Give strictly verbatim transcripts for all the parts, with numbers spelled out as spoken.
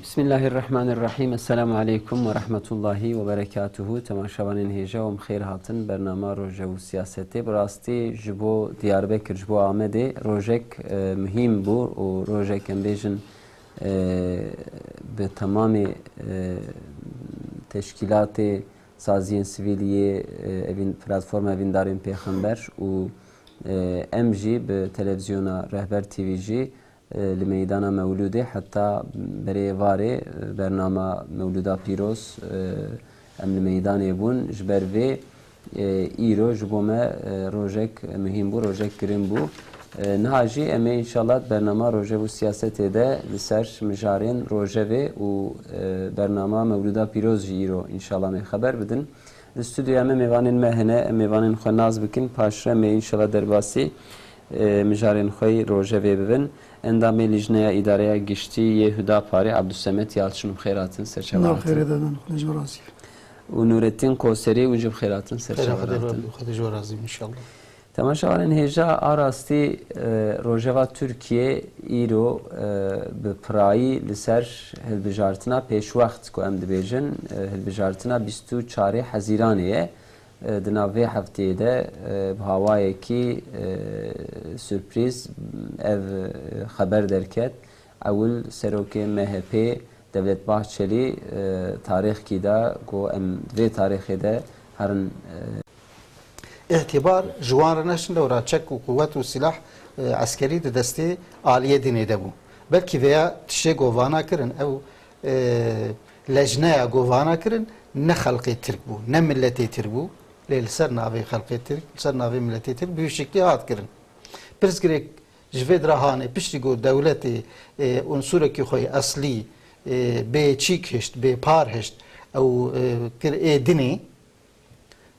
Bismillahirrahmanirrahim. Esselamu aleykum ve rahmetullahi ve berekatuhu. Temaşevanên hêja, em xêr hatin bernama Rojev û Siyasetê. Bi rastî ji bo Diyarbekir, ji bo Amedê rojek, e, muhîm bû û rojek em bêjin, e, bi temamê, e, teşkîlatê, saziyên sivîl yê, e, evîn-, platforma Evîndarên Pêxember û, e, em jî bi televîzyona Rehber T V jî, e, li meydana Mewlûdê heta berê varê, e, bernama Mewlûda Pîroz, e, em li meydanê bûn. Ji ber vê, e, îro ji bo me, e, rojek muhîm bû, rojek girin bû. E, niha jî em ê înşallah bernama Rojev û Siyasetê de li ser mijarên rojevê û, e, bernama Mewlûda Pîroz jî îro înşallah em ê xeber bidin. Li stûdyoya me mêvanên me hene, em mêvanên xwe nas bikin, paşre em ê înşallah derbasî, e, mijarên xwe yî rojevê bibin. Endamê Lîjneya Îdareya Giştî yê Hudaparê Abdulsemet Yalçin û bi xêr hatin, ser çava Nav hatin. Xêrê de ben, Xwedê ji we razî. Û Nurettin Koserî û jî bi xêr hatin, ser çava hatin. Xêrê Xwedê razî, Xwedê ji we razî inşallah. Temaşevanên hêja, a rastî, e, rojeva Tirkiye îro, e, bi pirayî li ser hilbijartina pêşwext ku em dibêjin, e, hilbijartina bîst û çarê Hezîranê ye. E, di nav vê hefteyê de, e, bi hawayekî, e, surprîz ev, e, xeber derket. Ewil serokê M H P Devlet Bahçelî, e, tarîxkî da ku em di vê tarîxê de herin, e, Îtibar ji wan re neşin lewra çek û quwet û silah, e, eskerî di destê aliyê dinê de bû. Belkî vêya tiştê govana kirin, ew, e, lejneya govana kirin ne xelqê Tirk bû, ne miletê Tirk bû. Lê li ser navê xelqê Tirk, li ser navê miletê Tirk bi vî şeklî hat kirin. Pirsgirêk ji vê dira hanê, piştî ku dewletê, e, unsurekî xwe yê eslî, e, bê çîk hişt, bê par hişt, ew, e, kir ê dinê,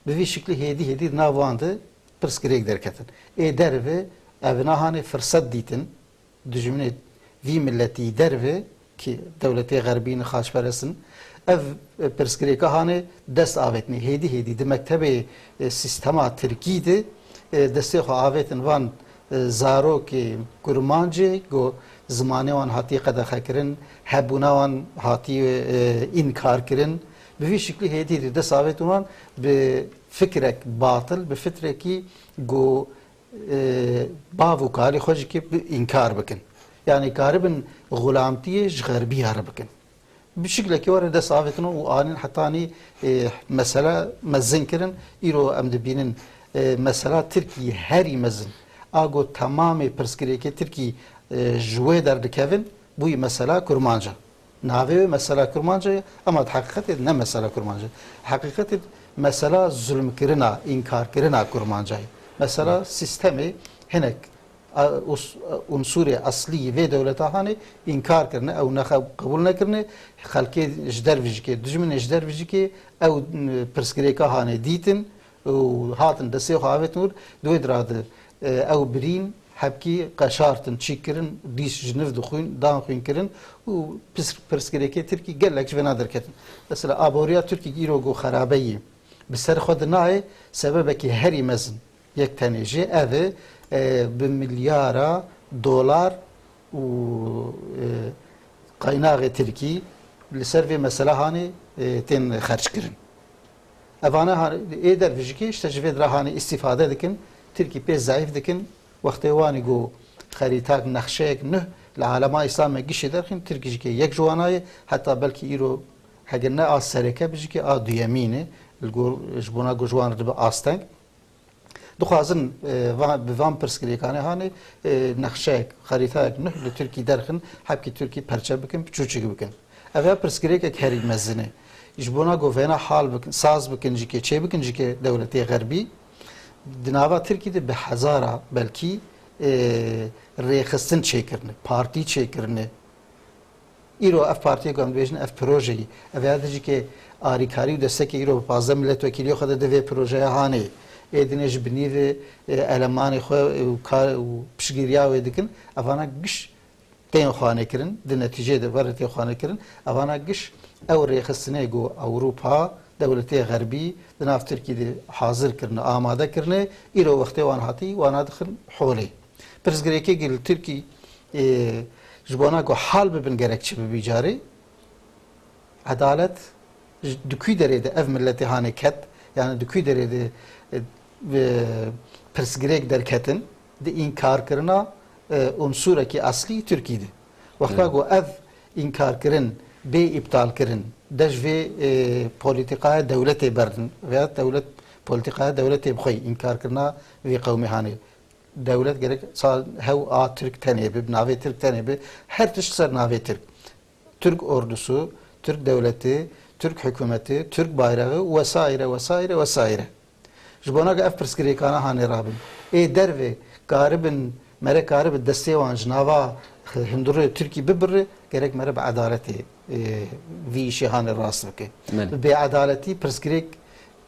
bi vî şiklî hêdî hêdî di nav wan de pirsgirêk derketin. Ê derve evina hanê firset dîtin, dijminê vî miletî derve ki dewletê xerbî ne, xaçperest in, ev pirsgirêka hanê dest avêtinê. Hêdî hêdî di mektebê, e, sîstema tirkî de, e, destê xwe avêtin van, e, zarokê kurmancê, ku zimanê wan hatiye qedexekirin, hebûna wan hatiye, e, înkarkirin. Bi vî şiklî hêdî hêdî dest avêtin wan bi fikrek batil, bi fikrekî ku, e, bav û kalî xwe jî kê bi înkar bikin. Yanî karibin xulamtiyê ji xerbiya re bikin. Bi şiklekî were dest avêtin û anîn hetanî, e, mesela mezin kirin. Îro em dibînin, e, mesela Tirkî herî mezin. A ku temamê pirsgirêkê Tirkî, e, ji wê derdikevin, bûyî mesela Kurmanca. Navê wê mesela Kurmanca ye, ema di heqîqetê ne mesela Kurmanca ye. Heqîqetê mesela zulmkirina, înkarkirina Kurmanca ye. Mesela sîstemê hinek, a, us-, unsurê eslî yê vê dewleta hanê înkar kirine, ew nexe qebûl nekirine, xelkê ji dervijikê, dijminê ji dervijikê ew, n-, pirsgirêka hanê dîtin û hatin destê xwe avêtin wir, di wê dira de, e, ew birîn, hebkî qeşartin, çîk kirin, dîs ji niv dixwîn, dan xwîn kirin û pis-, pirsgirêkê Tirkî gelek ji vêna derketin. Mesela aboriya Tirkî îro ku xerabe yî bi ser xwe dinayê, sebebekî herî mezin yek tenê jê ev e, e, bi milyara dolar û, e, qaynaxê Tirkî li ser vê mesela hanê, e, tên xerckirin. Evana ha-, ê dervijikê işte ji vê dira hanê îstîfade dikin, Tirkî pê zeîf dikin. Wextê wanî ku xerîtak, nexşeyek nuh li alema Îslamê gişê derxîn, Tirkî jikê yek ji wana ye, heta belkî îro heger ne a sereke bijikê, a duyemîn e, li gor, ji bona ku ji wan re dibe asteng. Dixwazin, e, va-, bi van pirsgirêkanê hanê, e, nexşeyek, xerîtayek nuh li Tirkî derxin, hebkî Tirkî perçe bikin, biçûçik bikin. Ev ya pirsgirêkek herî mezin e. Ji bona ku vêna hal bikin, saz bikin jikê, çê bikin jikê dewletê xerbî, di nava Tirkî de bi hezara belkî, e, rêxistin çêkirine, partî çêkirine. Îro ev partiyê ku em dibêjin ev projeyî, ev ya dijî ke arîkarî û destekê îro bi pazdeh milletvekîliyê xwe de di vê projeya hanê. Ê dinê ji binî ve, e, elemanê xwe û kar û piştgiriya wê dikin. Evana giş tên xwanê kirin, di netîceyê de were tên xwanê kirin. Evana giş ew rêxistinê ku Ewropa, dewletê xerbî di nav Tirkî de hazir kirine, amade kirine, îro wextê wan hatî, wana dixin holê. Pirsgirêkê ku li Tirkî, e, ji bona ku hal bibin gerek çi bibî carê, Edalet ji, di kû derê de ev milletê hanê ket, yani di kû derê de, e, e, pirsgirêk derketin, di înkarkirina, e, unsurekî eslî Tirkî de. Wexta Evet. ku ev înkarkirin bê îptalkirin, de ji vê, e, polîtîkaya dewletê berdin veya dewlet, polîtîkaya dewletê bi xwe înkarkirina vê qewmê hanê. Dewlet gerek sa-, hew a Tirk tenê bi, bi navê Tirk tenê bi, her tişt ser navê Tirk. Türk ordusu, Türk devleti, Türk hükümeti, Türk bayrağı vesaire, vesaire, vesaire. Ji bona ku ev pirsgirêkana hanê rabin. Ê derve karibin, mere karibin destê wan ji nava hundirê Tirkî bibirre, gerek mere bi edaletê, e, vî îşê hanê rast bike. Belê. Bi bêedaletî pirsgirêk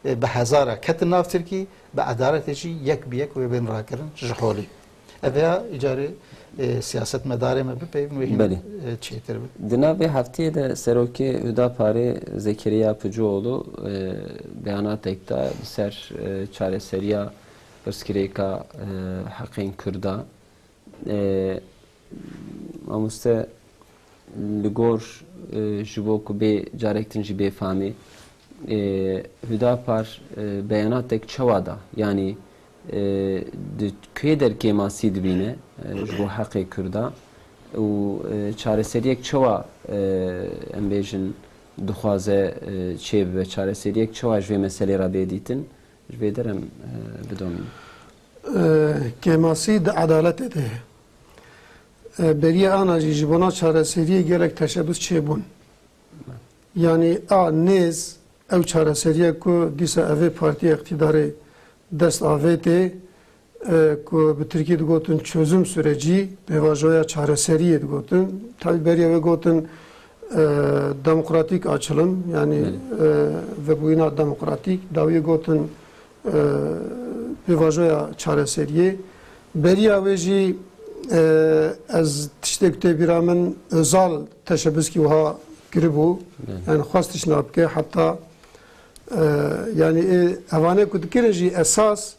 e, bi hezara ketin nav Tirkî, bi edaletê jî yek bi yek wê bên rakirin ji holê. Ev ya îcarê, e, siyasetmedarê me bipeyivin wê hîn, Belê. e, çêtir bin. Di nav vê hefteyê de Serokê Hudaparê Zekeriya Picoğlu, e, beyanatek da li ser, e, çareseriya pirsgirêka, e, heqên Kurda. E, mamoste, li gor, e, ji bo ku bê carek din jî bê famê, e, Hüdapar, e, beyanatek çawa da? Yanî, e, di kê der kêmasî dibîne, e, ji bo heqê Kurda û, e, çareseriyek çawa, e, em bêjin dixwaze, e, çêbibe? Çareseriyek çawa ji vê meselê re bê dîtin? Ji vê der em, e, bidomînin. E, kêmasî di edaletê de ye. E, beriya ana jî ji bona çareseriyê gelek teşebûs çêbûn. Yanî a nêz ew çareseriye ku dîsa ev ê partiya îqtîdarê dest avêtê, e, ku bi tirkî digotin çözüm süreci, pêvajoya çareseriyê digotin. Tabî beriya wê gotin, e, demokratîk açılım, yanî, Belê. e, vebûyîna demokratîk, dawiyê gotin, e, pêvajoya çareseriyê. Beriya wê jî, e, ez tiştê ku tê bîra min, Özal teşebbûskî wiha kiribû. Belê. Yani xwest tişt nabike, heta, e, yani ê evane ku dikirin jî esas,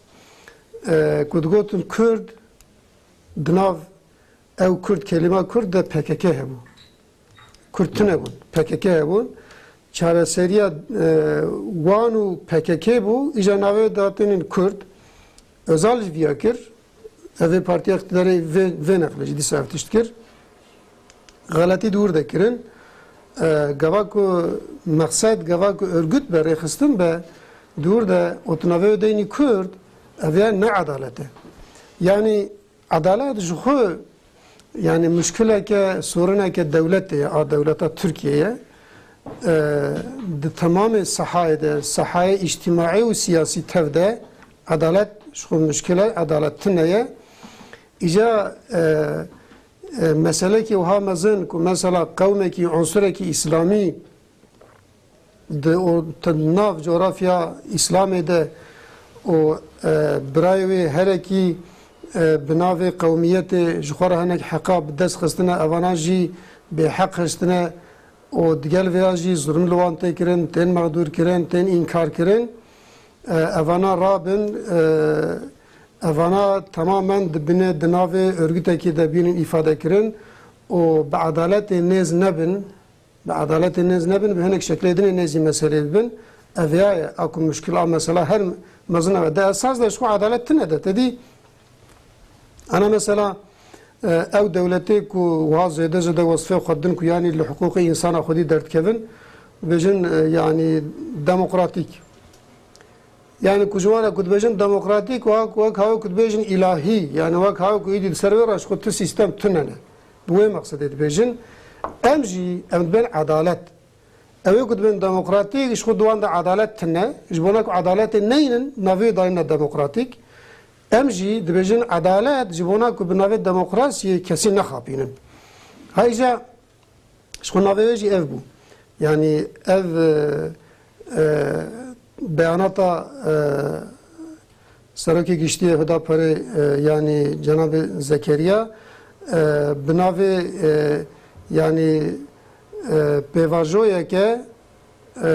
e, ku digotin Kurd, di nav ew Kurd, kelîma Kurd de P K K hebû. Kurd tune bûn, P K K hebûn. Çareseriya, e, wan û P K K bû, îja navê datinin Kurd. Özal jî viya kir. Ev ê partiya îqtîdarê vê, vê neqlê jî dîsa ev tişt kir. Xeletî di wir de kirin. E, gava ku meqsed, gava ku örgüt be, rêxistin be, di wir de û tu navê wê deynî Kurd, ev ya ne edalet e. Yanî, Edalet ji xwe, yani, muşkileke, sorineke dewletê ye, a dewleta Tirkiyeyê ye. E, di temamê sahayê de, sahayê îctimaî û siyasî tev de edalet ji xwe muşkil e, edalet tune ye. Îca, e, e, meselekî wiha mezin ku mesela qewmekî, unsurekî îslamî di o-, te-, nav coğrafya Îslamê de û, e, birayê wê herekî, e, bi navê qewmiyetê ji xwe re hinek heqa bi dest xistine, evana jî bêheq hiştine û digel vêya jî zulm li wan tê kirin, tên mexdûr kirin, tên înkar kirin. E, evana rabin, e, evana temamen di binê, di navê örgütekê de bînin îfade kirin û bi edaletê nêz nebin, bi edaletê nêz nebin, bi hinek şeklê dinê nêzî meselê bibin. Ev ya ye, a ku muşkil a mesela her mezin e. De esas de ji xwe edalet tine de. Te dî, ana mesela, e, ew dewletê ku wiha zêde zêde wesfê xwe din ku yanî li hiqûqê însana xwedî derdikevin, bêjin, e, yanî demokratîk. Yani ku ji wan re ku dibêjin demokratîk, wek, wek hawe ku dibêjin îlahî, yani wek hawe ku îdî li ser wê re ji xwe tu sîstem tune ne. Bi wê mexsedê dibêjin. Em jî, em dibên edalet. Ew ê ku dibên demokratîk, ji xwe di wan de edalet tune. Ji bona ku edaletê neynin, navê dayine demokratîk. Em jî dibêjin edalet, ji bona ku bi navê demokrasiyê kesî nexapînin. Heyja, Ji xwe navê wê jî ev bû. Yanî ev, e, e, beyanata, e, Serokê Giştî yê Hudaparê, e, yanî Cenabê Zekeriya, e, bi navê, e, yanî, e, pêvajoyeke, e,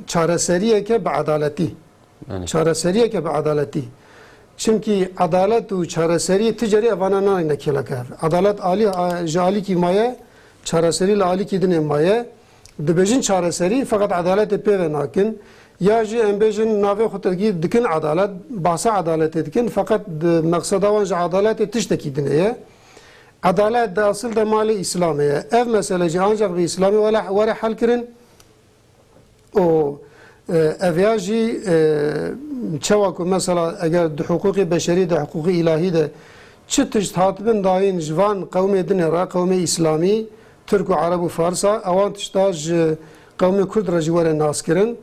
çareseriyeke bi edaletî. Yani. Çareseriyeke bi edaletî. Çimkî edalet û çareserî ti carî evana nayêne kêleka hev. Edalet alî, a, ji alîkî maye, çareserî li alîkî dinê maye. Dibêjin çareserî, feqet edaletê pê ve nakin. Ya jî em bêjin navê xwe tekî dikin edalet, behsa edaletê dikin, feqet di meqseda wan ji edaletê tiştekî din heye. Edalet di esil de malê Îslamê ye. Ev mesele jî ancak bi Îslamê were, were hel kirin. Û, e, ev ya jî, e, çawa ku mesela eger di hiqûqê beşerî de, hiqûqê îlahî de çi tişt hatibin dayîn ji van qewmê din re, qewmê Îslamî, Tirk û Ereb û Farsa, ewan tişta ji qewmê Kurd re jî were naskirin,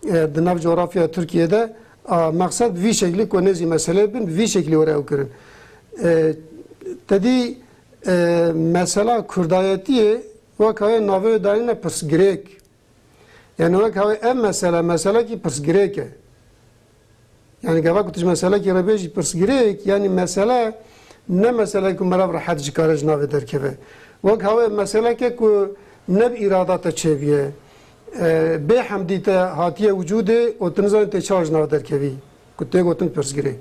e, di nav coğrafya Tirkiyê de, a, meqsed bi vî şeklî ku nêzî meselê bin, bi vî şeklî were ew kirin. E, te dî, e, mesela Kurdayetiyê wek heye navê dayine pirsgirêk. Yani wek heve ev mesele, meselekî pirsgirêk e. Yani gava ku tu ji meselekî re bêjî pirsgirêk, yani mesele ne meselek ku merav rehet ji kare ji navê derkeve. Wek heve meseleke ku ne bi îrada te çêbiye, e, bê hemdî te hatiye wicûdê û tu nizanî tê çawa ji nav derkevî, ku tê gotin pirsgirêk.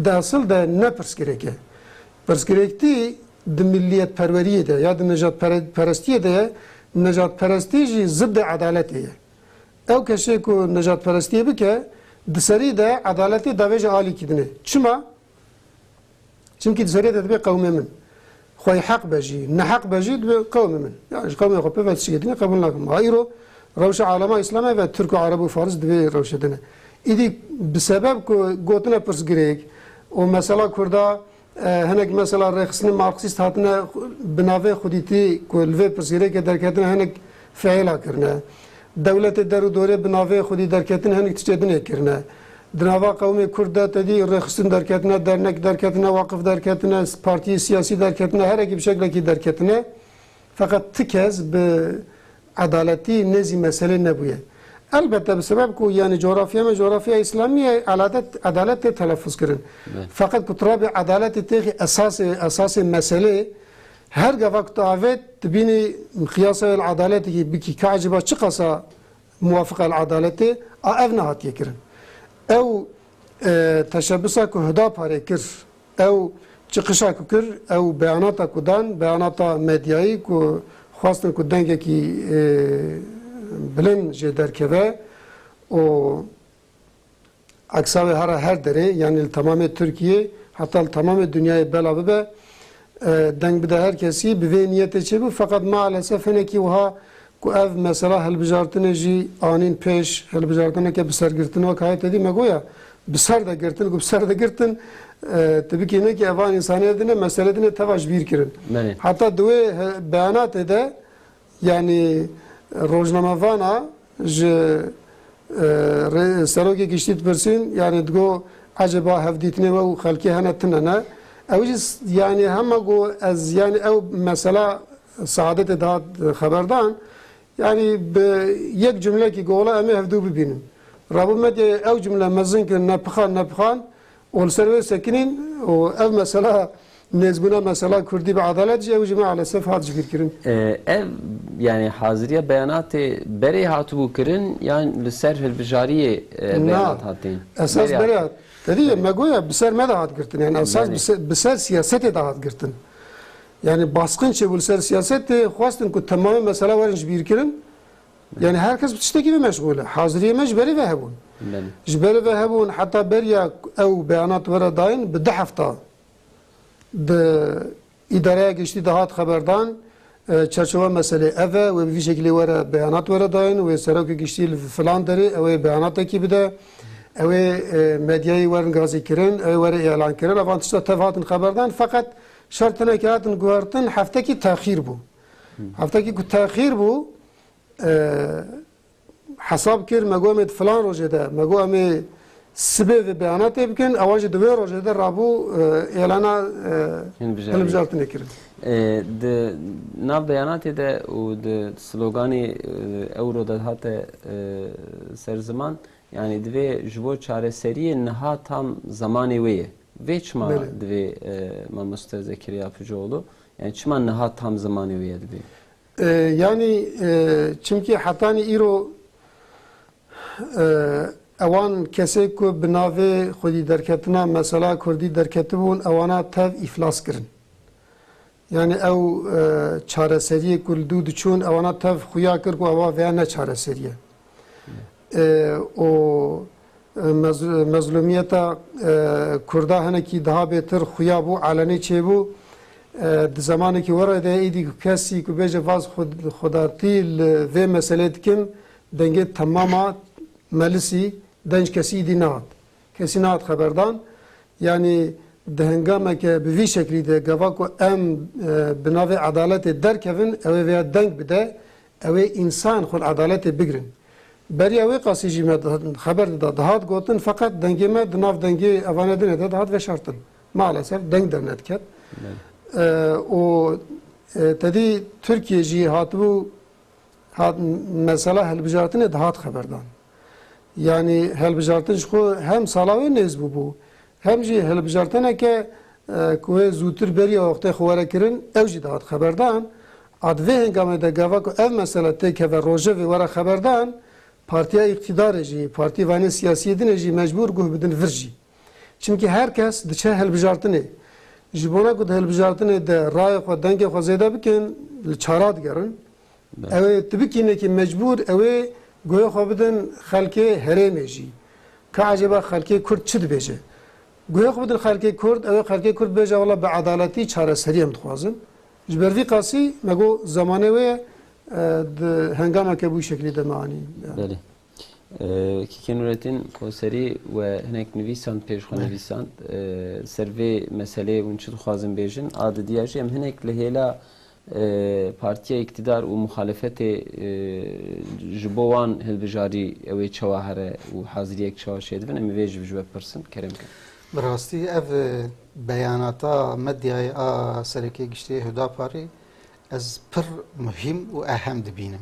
Di esil de ne pirsgirêk e. Pirsgirêktî di milliyetperweriyê de ya di nejadpere-, perestiyê de ye, nejadperestî jî ziddê edaletê ye. Ew kesê ku nejadperestiyê bike, di serî de edaletê davêje alîkî dinê. Çima? Çimkî di serê de dibê qewmê min. Xweyheq be jî, neheq be jî dibê qewmê min. Ya ji qewmê xwe pê ve tiştekê dinê qebûl nakim. Ha îro rewşa alema Îslamê ve Tirk û Ereb û Faris di vê rewşê de ne. Îdî bi sebeb ku gotine pirsgirêk û mesela Kurda, e, hinek mesela rêxistinê Marksîst hatine bi navê xwedîtî ku li vê pirsgirêkê derketine hinek fiîla kirine. Dewletê der û dorê bi navê xwedî derketine hinek tiştê dinê kirine. Di nava qewmê Kurd de te dî rêxistin derketine, dernek derketine, waqif derketine, partiyê siyasî derketine, herekî bi şeklekî derketine. Feqet ti kes bi edaletî nêzî meselê nebûye. Elbette bi sebeb ku yani coğrafya me coğrafya Îslamî ye, eladet, edalet tê telafuz kirin. Be. Feqet ku tu rabê edaletê têxî esasê, esasê meselê, her gava ku tu avêt, tu bînî miqyasa el edaletekî bikî, ka eciba çi qasa muwafiq el edaletê, a ev nehatiye kirin. Ew, e, teşebbisa ku Hudaparê kir, ew çiqişa ku kir, ew beyanata ku dan, beyanata medyayî ku xwestin ku dengekî, e, bilind jê derkeve û eksa wê hera her derê, yanî li temamê Tirkiyê, heta li temamê dinyayê bela bibe, e, deng bide her kesî, bi vê niyetê çêbû. Feqet maalesef hinekî wiha ku ev mesela hilbijartinê jî anîn pêş, hilbijartineke bi sergirtin wek hayê te dî me goya, bi ser de girtin, ku bi ser de girtin, e, tu bikî ne ki evan însaniyet dine, mesele dine teva ji bîr kirin. Belê. Heta di wê, e, beyanatê de, yanî rojnamevana ji, e, rê-, serokê giştî dipirsîn, yanî digo eceba hevdîtinê we û xelkê hene tune ne? Ew jî s-, yanî hema got ez, yanî ew mesela Saadetê dihat xeberdan, yanî bi yek cumlekî got wela em ê hevdû bibînin. Rabû medyayê ew cumle mezin kir, nepixan, nepixan û li ser wê sekinîn û ev mesela nêzbûna mesela Kurdî bi edalet jî ew jî maalesef hat jibîrkirin. E, ev, yani haziriya beyanatê berê hatibû kirin yan li ser hilbijariyê, e, Na. beyanat hatîn? Esas Berê berê hat. hat. Te dî Berê. me goya bi ser me de hat girtin. Yani esas Berê. bi ser, bi ser siyasetê de hat girtin. Yani baskın çêbû li ser siyasetê, xwestin ku temamê mesela werin jibîrkirin. Yani her kes bi tiştekî ve meşgûl e. Haziriyê me ji berê ve hebûn. Belê. Ji berê ve hebûn, heta beriya ew beyanat were dayîn, bi du hefta di îdareya giştî de hat xeberdan, e, çerçewa meselê ev e, wê bi vî şekilê were beyanat were dayîn, wê serokê giştî li filan derê ew ê beyanatekî bide, ew ê, e, medyayê werin gazî kirin, ew ê were îlan kirin. Evan tişta tev hatin xeberdan, feqet şer tenekê hatin guhertin, heftekî texîr bû. Hı. Heftekî ku texîr bû, e, hesab kir, me got em ê di filan rojê de, me got em ê sibê vê beyanatê bikin, ewa jî di wê rojê de rabû, e, êlana, e, Hilbijartinê. hilbijartinê kirin. E, di nav beyanatê de û di sloganê, e, ewro de hate, e, ser ziman, yani divê ji bo çareseriyê niha tam zemanê wê ye. Vê çima Belê. divê, e, mamoste Zekeriya Picoğlu, yani çima niha tam zemanê wê ye divê? E, yanî, e, çimkî hetanî îro, e, ewan kesê ku bi navê xwedî derketina mesela Kurdî derketibûn, ewana tev îflas kirin. Yani ew, e, çareseriyê ku li dû diçûn, ewana tev xuya kir ku ewa veya ne çareserî ye. E, û, e, mez-, mezlûmiyeta, e, Kurda hinekî daha bêtir xuya bû, elenî çêbû. E, di zemanekî were de êdî ku kesî ku bêje vaz xud-, xudatî li vê meselê dikin, dengê temama melisî, denc kesî êdî nehat. Kesî nehat xeberdan. Yanî di hengameke bi vî şeklî de gava ku em, e, bi navê edaletê derkevin, ew ê vêya deng bide, ew ê însan xwe li edaletê bigirin. Beriya wê qasî jî me di-, xeber dida, dihat gotin, feqet dengê me di nav dengê evane din de dihat veşartin. Maalesef deng dernediket. Belê. E, û, e, tedî Tirkiye jî hatibû, hat, mesela hilbijartinê dihat xeberdan. Yanî hilbijartin ji xwe hem sala wê nêz bûbû, hem jî hilbijartineke, e, ku wê zûtir beriya wextê xwe were kirin, ew jî dihat xeberdan. A di vê hengamê de gava ku ev mesele têkeve rojevê were xeberdan, partiya îqtîdarê jî, partî vanê siyasiyê din ê jî mecbûr guh bidin vir jî. Çimkî her kes diçe hilbijartinê. Ji bona ku di hilbijartinê de rayê xwe, dengê xwe zêde bikin, li çara digerin. Belê. Ew ê tu bikî nekî mecbûr, ew ê guhê xwe bidin xelkê herêmê jî. Ka ecêba xelkê Kurd çi dibêje? Guhê xwe bidin xelkê Kurd, ew ê xelkê Kurd bêje, wela bi edaletî çareserî em dixwazin. Ji ber vî qasî me got zemanê wê ye, e, di hengameke bû şeklî de me anî. Belê. E, Kîkê Nurettin Koserî we hinek nivîsand, pêş xwe nivîsand, e, ser vê meseleyê hûn çi dixwazin bêjin? A didiya jî em hinek li hêla, e, partiya îktidar û muxalefetê, e, ji bo wan hilbijarî ew ê çawa here û haziriyek çawa çêdibin? Em ê vê jî ji we bipirsin. Kerem kin. Bi rastî ev, e, beyanata medyayê a serokê giştî Hudaparê ez pir muhîm û ehem dibînim.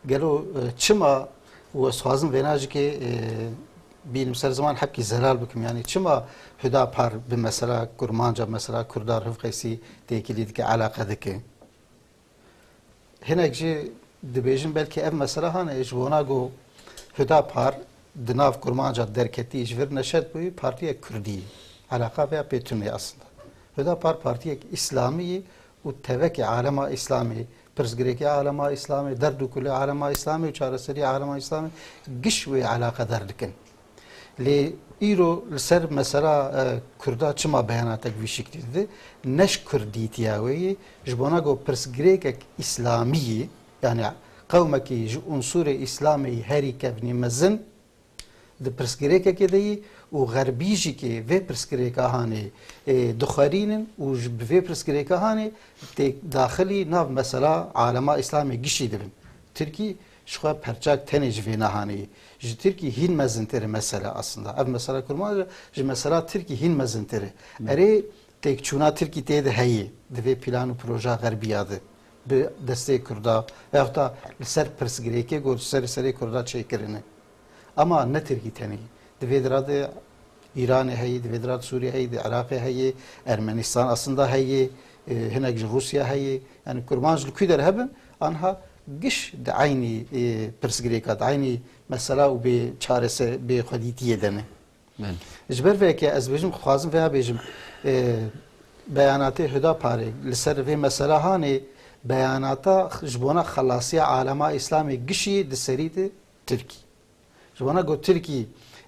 Gelo, e, çima, û ez xwazim vêna jî kê, e, bînim ser ziman hebkî zelal bikim, yanî çima Hudapar bi mesela Kurmanca, mesela Kurda Rifqeysî têkilî dike, eleqe dike? Hinek jî dibêjin belkî ev mesela hane ji bona ku Hudapar di nav Kurmanca derketî, ji vir neşet bûyî, partiyek Kurdî. Eleqa vêya pê tune aslında. Hudapar partiyek Îslamî ye û tevekê alema Îslamê, pirsgirêkê alema Îslamê, derd û kulê alema Îslamê û çareserî alema Îslamê giş wê eleqedar dikin. Lê îro li ser mesela, e, Kurda çima beyanatek vî şiklî dide? Ne ji Kurdîtiya wê yê, ji bona ku pirsgirêkek Îslamî yê, yanî qewmekî ji unsurê Îslamê yî herî kevnî mezin, di pirsgirêkekê de yî û Xerbî jî kê vê pirsgirêka hanê, ê, dixwerînin û ji bi vê pirsgirêka hanê tê daxilî nav mesela alema Îslamê gişî dibin. Tirkî ji xwe perçak tenê ji vê nehanê yî. Ji Tirkî hîn mezintir e mesele aslında. Ev mesela Kurmanca ji mesela Tirkî hîn mezintir e. Erê, têkçûna Tirkî tê de heye, di vê plan û proja Xerbiya de, bi destê Kurda, veyahut da li ser pirsgirêkê ku li ser serê Kurda çêkirine. Ama ne Tirkî tenê. Di vê dira de Îranê heye, di vê dira de Sûriye heye, di Iraqê heye, Ermenistan aslında heye, e, hinek ji Rûsya heye. Yani Kurmanc li ku der hebin, anha giş di eynî, e, pirsgirêka, di eynî mesela û bê çarese, bê xwedîtiyê de ne. Belê. Ji ber vê yekê ez bêjim, xwazim vêya bêjim, e, beyanatê Hudaparê li ser vê mesela hanê beyanata ji bona xelasiya alema Îslamê gişî di serî de Tirkî. Ji bona ku Tirkî,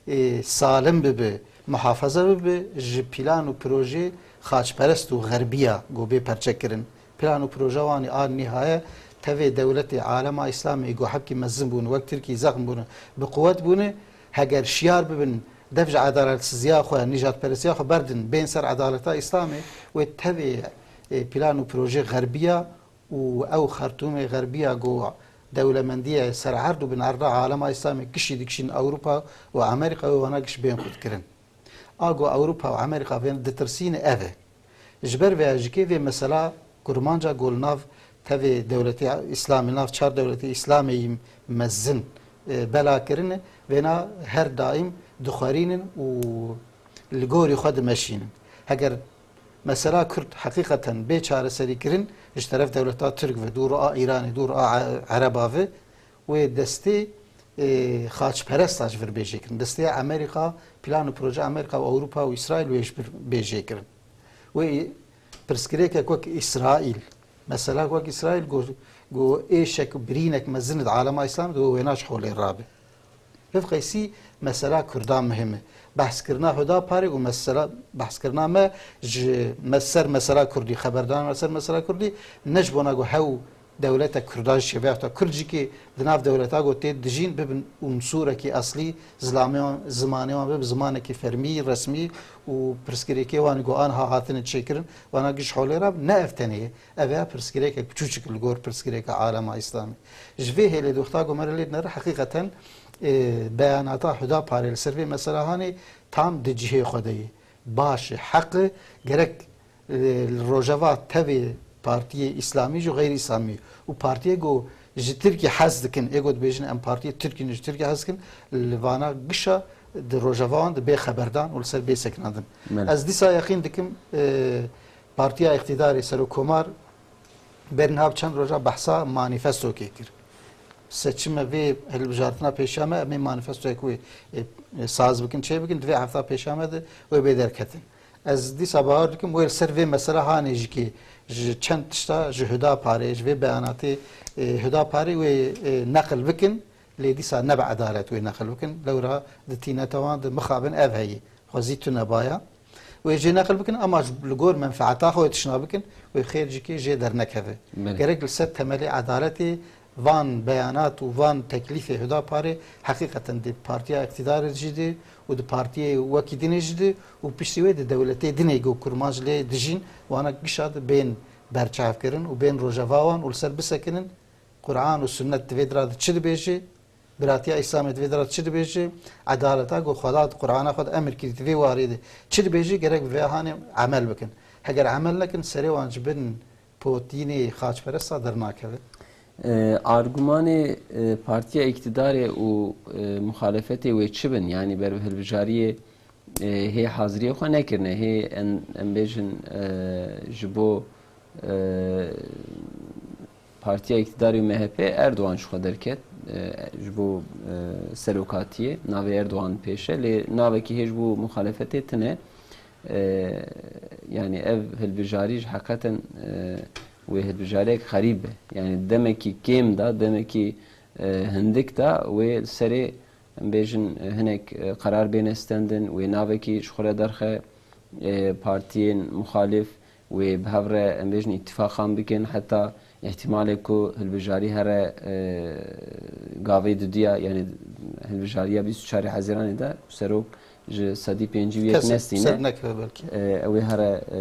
e, salim bibe, muhafaza bibe, ji plan û projê xaçperest û xerbiya ku bê perçe kirin. Plan û proje wan ê a nîhaye tevê dewletê alema Îslamê ku hebkî mezin bûn, wek Tirkî zexm bûn, bi quwet bûn, heger şiyar bibin, dev ji edaletsizîya xwe, nîjadperestiya xwe berdin, bên ser edaleta Îslamê, wê tevê, e, plan û projê xerbiya û ew Xertûmê xerbiya ku dewlemendî ye ser erd û bin erda alema Îslamê kişî dikişîn Ewropa û Amerîka wê wana giş bên xurtkirin. A ku Ewropa û Amerîka vê ditirsîne ev e. Ji ber vêya jî kê vê mesela Kurmanca ku li nav tevê dewletê Îslamê, nav çar dewletê Îslamê yî mezin, e, bela kirine, vêna her daîm dixwerînin û li gorî xwe dimeşînin. Heger mesela Kurd heqîqeten bê çareserî kirin ji teref dewleta Tirk ve, dûr a Îranê, dûr a E-, Ereba ve, wê destê, e, xaçperesta ji vir bê jêkirin. Destê Amerîka, plan û proje Amerîka û Ewropa û Îsraîl wê ji vir bê jêkirin. Wê Pirsgirêkek wek Îsraîl, mesela wek Îsraîl, ku, ku êşek, birînek mezin di alema Îslamê de wêna ji holê rabe. Vê qeysî mesela Kurdan muhim e. Behskirina Hudaparê û mesela, behskirina me ji me-, ser mesela Kurdî, xeberdan me ser mesela Kurdî, ne ji bona ku hew dewletek Kurdan jî çêbe, heta Kurd jî ki di nav dewleta ku tê dijîn bibin unsûrekî eslî, zilamê wan, zimanê wan bibe zimanekî fermî, resmî û pirsgirêkê wan ku anha hatine çêkirin, wana giş holê re ne ev tenê ye. Ev ya pirsgirêkek piçûçik li gor pirsgirêka alema Îslamî. Ji vê hêlê di wexta ku me re lê dinere heqîqeten, e, beyanata Hudaparê li ser vê mesela hanê tam di cihê xwe de ye. Baş e, heq e, gerek, e, li Rojava tevê partiyê Îslamî jî û xeyrî Îslamî û partiyê ku ji Tirkî hez dikin, ê ku dibêjin em partiyê Tirkî ne, ji Tirkî hez dikin, li vana gişa di Rojava wan de bê xeberdan û li ser bê sekinandin. Belê. Ez dîsa yeqîn dikim, e, partiya îqtîdarê, serokkomar, berî niha bi çend roja behsa manîfestokê kir. Seçime vê hilbijartina pêşiya me, em ê manîfestoyek wê, e, e, saz bikin, çê bikin, di vê hefta pêşiya me de wê bê derketin. Ez dîsa bawer dikim, wê li ser vê mesela hanê jî ki ji çend tişta, ji Hudaparê, ji vê beyanatê, e, Hudaparê wê, e, neqil bikin, lê dîsa ne bi edalet wê neqil bikin. Lewra di tîneta wan de mixabin ev heye. Xwezî tune baya. Wê jê neqil bikin, ama ji, li gor menfeeta xwe wê tişna bikin, wê xêr jî kê jê dernekeve. Belê. Gerek li ser temelê edaletê van beyanat û van teklîfê Hudaparê heqîqeten di partiya îqtîdarê jî de û di partiyê wekî dinê jî de û piştî wê di dewletê dinê ku kurmanc lê dijîn, wana gişa de bên berçavkirin û bên rojeva wan û li ser bisekinin. Quran û sunnet di vê dira de çi dibêje? Biratiya Îslamê di vê dira de çi dibêje? Edaleta ku Xweda di Qur'ana xwe de emir kirî di vê warê de çi dibêje? Gerek bi vê hanê emel bikin. Heger emel nekin, serê wan ji bin potînê xaçperesta dernakeve. E, argumanê, e, partiya îktidarê û, e, muxalefetê wê çi bin? Yanî ber bi hilbijariyê, e, hê haziriyê xwe nekirine. Hê en-, em bêjin, e, ji bo, e, partiya îktidarê û M H P Erdogan ji xwe derket, e, ji bo, e, serokatiyê, navê Erdogan pêş e, lê navekî hê ji bo muxalefetê tune. E, yanî ev hilbijarî ji heqeten, e, wê hilbijariyek xerîb be. Yanî demekî kêm da, demekî, e, hindik da wê serê, em bêjin, e, hinek, e, qerar bêne stendin, wê navekî ji xwe re derxe, e, partiyên muxalif, wê bi hev re, em bêjin, îtîfaqan bikin, heta îhtimalê ku hilbijarî here, e, gavê dudiya, yanî hilbijariya bîst û çarê Hezîranê de serok ji sedî pêncî û yek Kes nestîne. Ser nekeve belkî. E, ew ê here, e,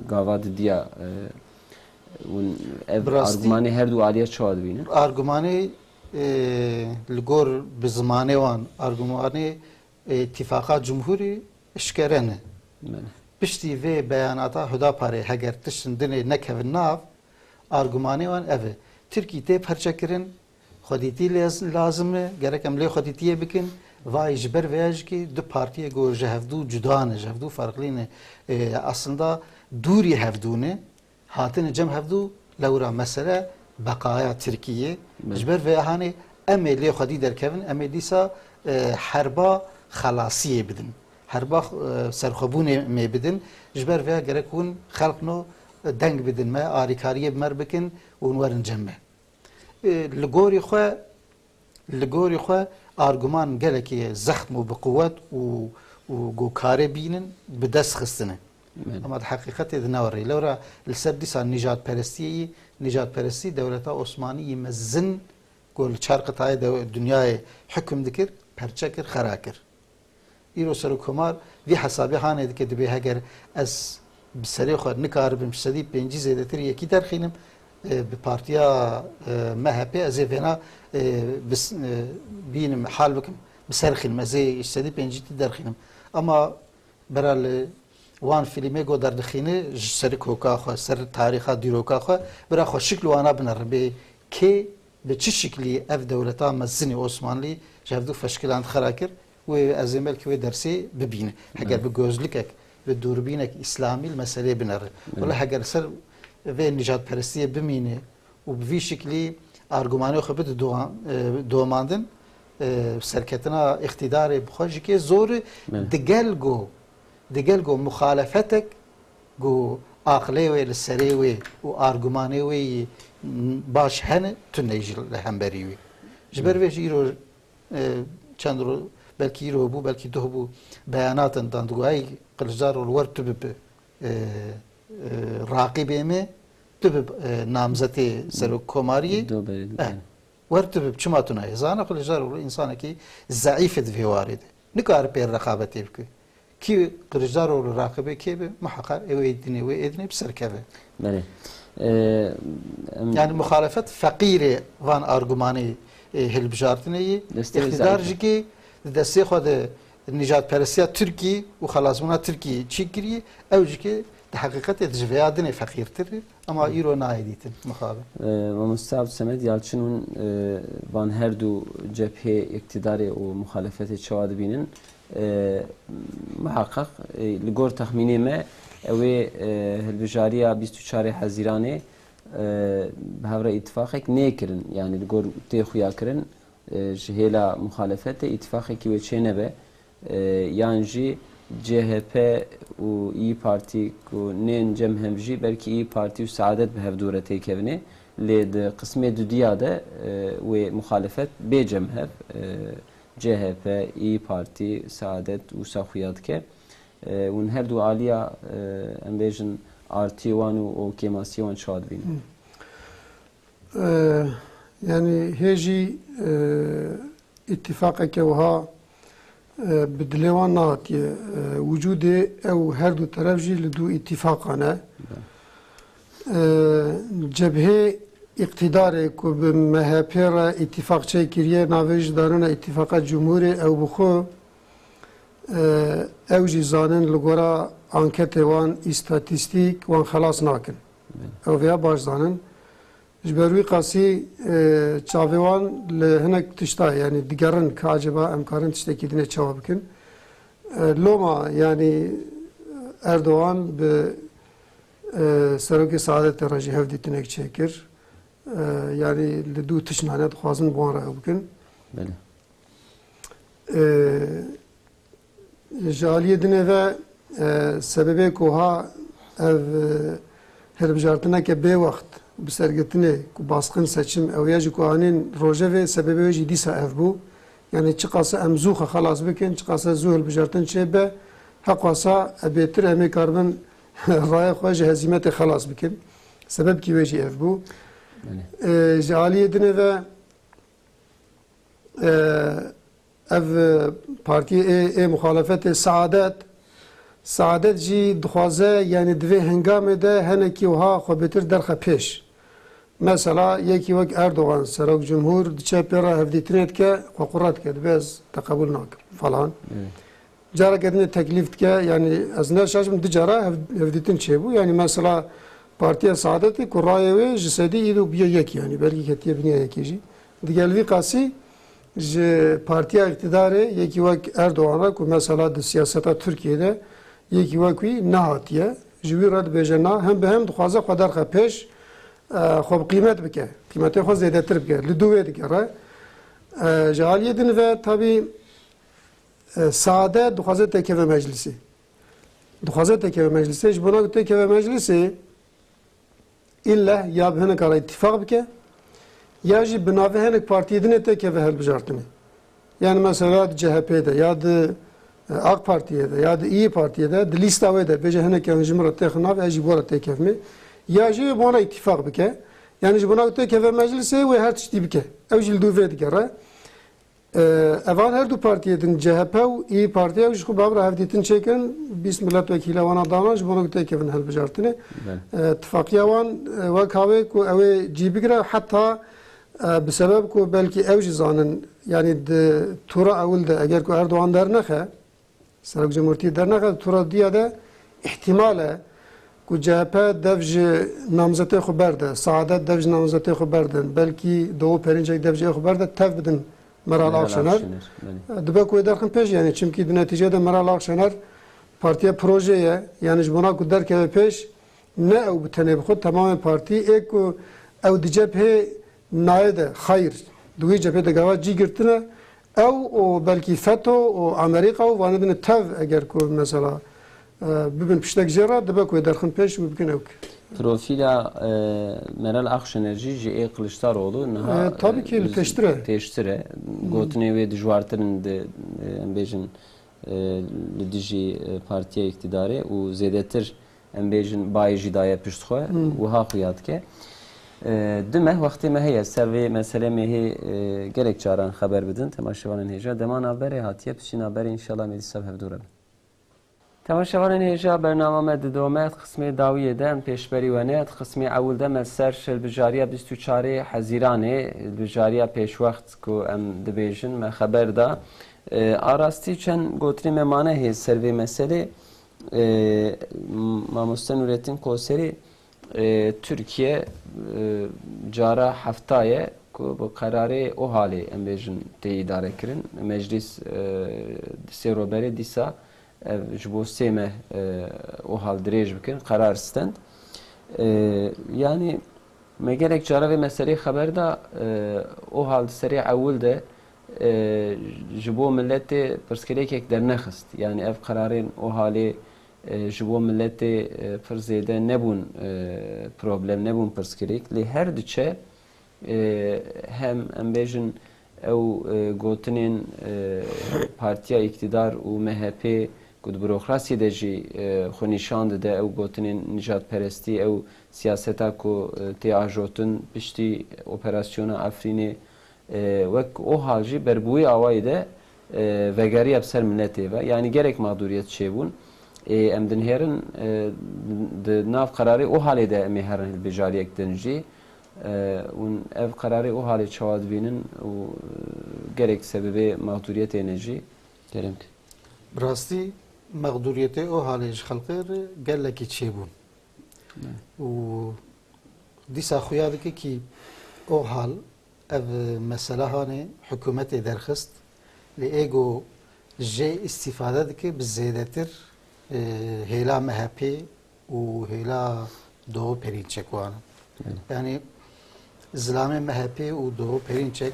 gava dudiya, e, hûn ev Bi rastî argûmanê her du aliya çawa dibînin? Argûmanê, e, li gor bi zimanê wan, argûmanê, e, Îtîfaqa Cumhurî eşkere ne. Belê. Piştî vê beyanata Hudaparê heger tiştin dinê nekevin nav, argûmanê wan ev e. Tirkî tê perçekirin, xwedîtî lez-, lazim e, gerek em lê xwedîtiyê bikin. Vay ji ber vêya jî ki du partiyê ku ji hevdû cuda ne, ji hevdû ferqlî ne, e, aslında dûrî hevdû ne, hatine cem hevdû, lewra mesele beqaya Tirkiyê. Belê. Ji ber vêya hanê em ê lê xwedî derkevin, em ê dîsa, e, herba xelasiyê bidin. Herba, e, serxwebûnê mê bidin. Ji ber vêya gerek hûn xelq no, e, deng bidin me, arîkariyê bi me re bikin û hûn werin cem me. E, li gorî xwe, li gorî xwe arguman gelekî zexm û bi quwet û, û ku karê bînin bi dest xistine. Belê. Ama di heqîqetê di newe rê. Lewra li ser dîsa nîjadperestiyê yî, nîjadperestî dewleta Osmanî yî mezin ku li çar qitayê de dinyayê hukm dikir, perçe kir, xera kir. Îro serokkomar vî hesabê hanê dike, dibê heger ez bi serê xwe nikaribim ji sedî pêncî zêdetir yekî derxînim, e, bi partiya, e, M H P ez ê vêna, e, bis-, e, bînim, hal bikim, bi ser xînim, ez ê ji sedî pêncî derxînim. Ama bira li wan fîlmê go derdixîne, ji ser koka xwe, ser tarîxa dîroka xwe, bira xweşik li wana binere. Bê kê Bi çi şiklî ev dewleta mezinî Osmanlî ji hevdû feşkilan xera kir? Wê ez ê belkî wê dersê bibîne. Heger Evet. bi gözlükek, bi dûrbînek îslamî li meseleyê binere. Evet. Wele heger ser vê nîjadperestiyê bimîne û bi vî şiklî argumanê xwe bide dowa-, e, domandin, e, serketina îqtîdarê bi xwe jî kê zor e. Evet. Digel go, digel go muxalefetek ku aqilê wê li serê wê û argumanê wê yî baş hene, tune jî li hemberî wê. Ji ber vê jî îro, e, çend ro-, belkî îro bû, belkî duh bû, beyanatên dan digo, "Ey Kiliçdaroglu, wer tu bibe, e, e, raqîbê me, tu bibe, e, namzetê serokkomariyê." Doberî, Eh, evet. Wer tu bib, çima tu nayê? Zana Kiliçdaroglu însanekî zeîf e di vê warê de. Nikare pê re rexabetê bike. Kî Kiliçdaroglu raqibê kê be, muheqeq ew ê dinê, wê ê dinê bi ser keve. Belê. Ee, em Yani muxalefet feqîrê van argumanê, e, hilbijartinê yê. Destê wê Îqtidar zeîf e. Jî kê di destê xwe de nîjadperestiya Tirkî û xelasbûna Tirkî çî kiriye, ew jî kê di heqîqetê di ji vêya dinê feqîrtir e. Ama îro nayê dîtin mixabin. Ee, Mamoste Abdülsemed Yalçın hûn, e, van her du cephê îktidarê û muxalefetê çawa dibînin? E, muhaqqaq, e, li gor texmînê me, ew ê, e, hilbijariya bîst û çarê Hezîranê, e, bi hev re îtifaqek nêkirin, yanî li gor tê xuya kirin, e, ji hêla muxalefetê îtifaqekî wê çê nebe. E, yan jî C H P û İYİ Partî ku nên cem hev jî, belkî İYİ Partî û Saadet bi hev dû re têkevine. Lê di qismê dudiya de, e, wê muxalefet bê cem hev, e, C H P, İYİ Partî, Saadet wisa xuya dike. E, hûn her du aliya, e, em bêjin artiyê wan û, û kêmasiyê wan çawa dibînin? Hı. E, yanî hê jî, e, îtîfaqeke wiha, e, bi dilê wan nehatiye, e, wicûdê, ew her du teref jî li dû îtîfaqan e. Be. E, cebhê îqtîdarê ku bi M H P re îtîfaq çêkiriye, navê jî danine îtîfaqa cumhûrê, ew bi xwe, e, ew jî zanin li gora anketê wan, îstatîstîk wan xelas nakin. Be. Ew vêya baş zanin. Ji ber wî qasî, e, çavê wan li hinek tişta, yanî digerin ka acaba em karin tiştekî dinê çawa bikin. E, loma, yanî Erdogan bi, e, Serokê Saadetê re jî hevdîtinek çêkir. E, yanî li dû tiştnane dixwazin bi wan re ew bikin. Belê. E, Ji aliyê dinê ve, e, sebebê ku ha ev, e, hilbijartineke bê wext bi sergirtinê ku basqin seçim ew ya jî ku anîn rojevê, sebebê wê jî dîsa ev bû. Yani çiqasa em zû xwe xelas bikin, çiqasa zû hilbijartin çêbe, heqwasa e bêtir em ê karibin raya xwe ji hezîmetê xelas bikin. Sebebkî wê jî ev bû. Belê. E, ji aliyê dinê ve, e, Ev, e, partiyê ê, ê muxalefetê Saadet, Saadet jî dixwaze, yani di vê hengamê de henekî wiha xwe bêtir derxe pêş. Mesela yekî wek Erdogan, Serok Cumhur, diçe pê re hevdîtinê dike, xwe qura dike, dibe ez te qebûl nakim falan. Evet. Careke din teklîf dike, yani ez ne şaş bim, du cara hev-, hevdîtin çêbû. Yani mesela Partiya Saadetê ku rayê wê ji sedî îro bûye yek, yani belkî ketiye biniya yekê jî. Digel vî qasî ji partiya îqtidarê yekî wek Erdogan re ku mesela di siyaseta Tirkiyê de yekî wek wî nehatiye, ji wî re dibêje na, hem bi hem dixwaze xwe derxe pêş, e, xwe bi qîmet bike, qîmetê xwe zêdetir bike, li dû wê digere. E, ji aliyê din ve tabî, e, Saadet dixwaze têkeve meclisê. Dixwaze têkeve meclisê, ji bona ku têkeve meclisê, îlle ya bi hineka re îtîfaq bike, ya jî bi navê hinek partiyê din ê têkeve hilbijartinê. Yani mesela di C H P de, ya di, e, AK Partiyê de, ya di İYİ Partiyê de, di lîsta wê de bêje hinekî ji min re têxin nav, ez jî bi we re têkevimê. Ya jî bi wan re îtîfaq bike. Yani ji bona ku têkeve meclisê wê her tiştî bike. Ew jî li dû vê digere. E, evan her du partiyê din, C H P û İYİ Partiya, ew ji xwe bi hev re hevdîtin çêkirin, bîst milletvekîla wana danan ji bo ku têkevin hilbijartinê. Belê. E, tifaqiya wan, e, wek havê ku ew ê cî bigire, heta, e, bi sebeb ku belkî ew jî zanin, yani di tura ewil de eger ku Erdogan dernexe, Serok Cumhurtî dernexe, tura diya de îhtimal e ku C H P dev ji namzetê xwe berde, Saadet dev ji namzetê xwe berdin, belkî Doğu Perinçek dev ji xwe berde, tev bidin Meral Meral Akşener. Akşener, belê. Dibe ku wê derxin pêş, yani çimkî di netîcê de Meral Akşener partiya proje ye, yani ji bona ku derkeve pêş, ne ew bi tenê bi xwe, temamê partî ê ku ew di cephê nayê de xeyr, di wî cephê de gava cî girtine, ew û belkî feto û Amerîka û vanê din tev eger ku mesela, e, bibin piştek jê re, dibe ku wê derxin pêş û bikin ewk. Profîla, e, Meral Akşener jî ji ê Kiliçdaroglu niha, E, tabii ki e, li pêştir e. pêştir e. Gotinên wê dijwartir in di, e, em bêjin, e, li dijî, e, partiya îktidarê û zêdetir, em bêjin, bayê jî daye pişt xwe, Hmm. wiha xuya dike. E, du meh wextê me heye, ser vê meselê me hê, e, gelek caran xeber bidin, temaşevanên hêja. Dema navberê hatiye, piştî navberê înşallah me dîsa bi hevdû re bin. Temaşevanên hêja, bernama me didome, di qismê dawiyê de em pêşberî we ne. Di qismê ewil de me ser hilbijariya bîst û çarê Hezîranê, hilbijariya pêşwext ku em dibêjin, me xeber da. E, a rastî çend gotinê me mane hê ser vê meselê. E, Mamoste Nurettin Koserî, e, Tirkiye, e, cara hefta ye ku bi qerarê OHAL'ê, em bêjin, tê îdare kirin. Meclîs, e, di sê roberê dîsa ev ji bo sê meh, e, OHAL dirêj bikin, qerar stend. E, yanî me gelek cara vê meselê xeber da, e, OHAL di serê ewil de, e, ji bo miletê pirsgirêkek dernexist. Yanî ev qerarên OHAL'ê, e, ji bo miletê, e, pir zêde nebûn, e, problem, nebûn pirsgirêk. Lê her diçe, e, hem em bêjin ew, e, gotinên, e, partiya îktidar û MHP ku di burokrasiyê de jî, e, xwe nîşan dide, ew gotinên nijadperestî, ew siyaseta ku, e, tê ajotin piştî operasyona Efrînê, e, wek OHAL jî ber bi wî awayî de, e, vegeriya bi ser miletê ve. Yanî gelek mexdûriyet çêbûn. Ê, em dinihêrin, e, di nav qerarê OHAL'ê de em ê herin hilbijariyek din jî. E, hûn ev qerarê OHAL'ê çawa dibînin û, e, gelek sebebê mexdûriyetê ne jî? Kerem ki. Bi rastî mexdûriyetê OHAL'ê ji xelkê re gelekî çêbûn. Ne. Û dîsa xuya dike kî OHAL ev mesela hanê hikûmetê derxist, lê ê ku jê îstîfade dike bi zêdetir, e, hêla MHP û hêla Doğu Perinçek wan. Evet. Yanî zilamê MHP û Doğu Perinçek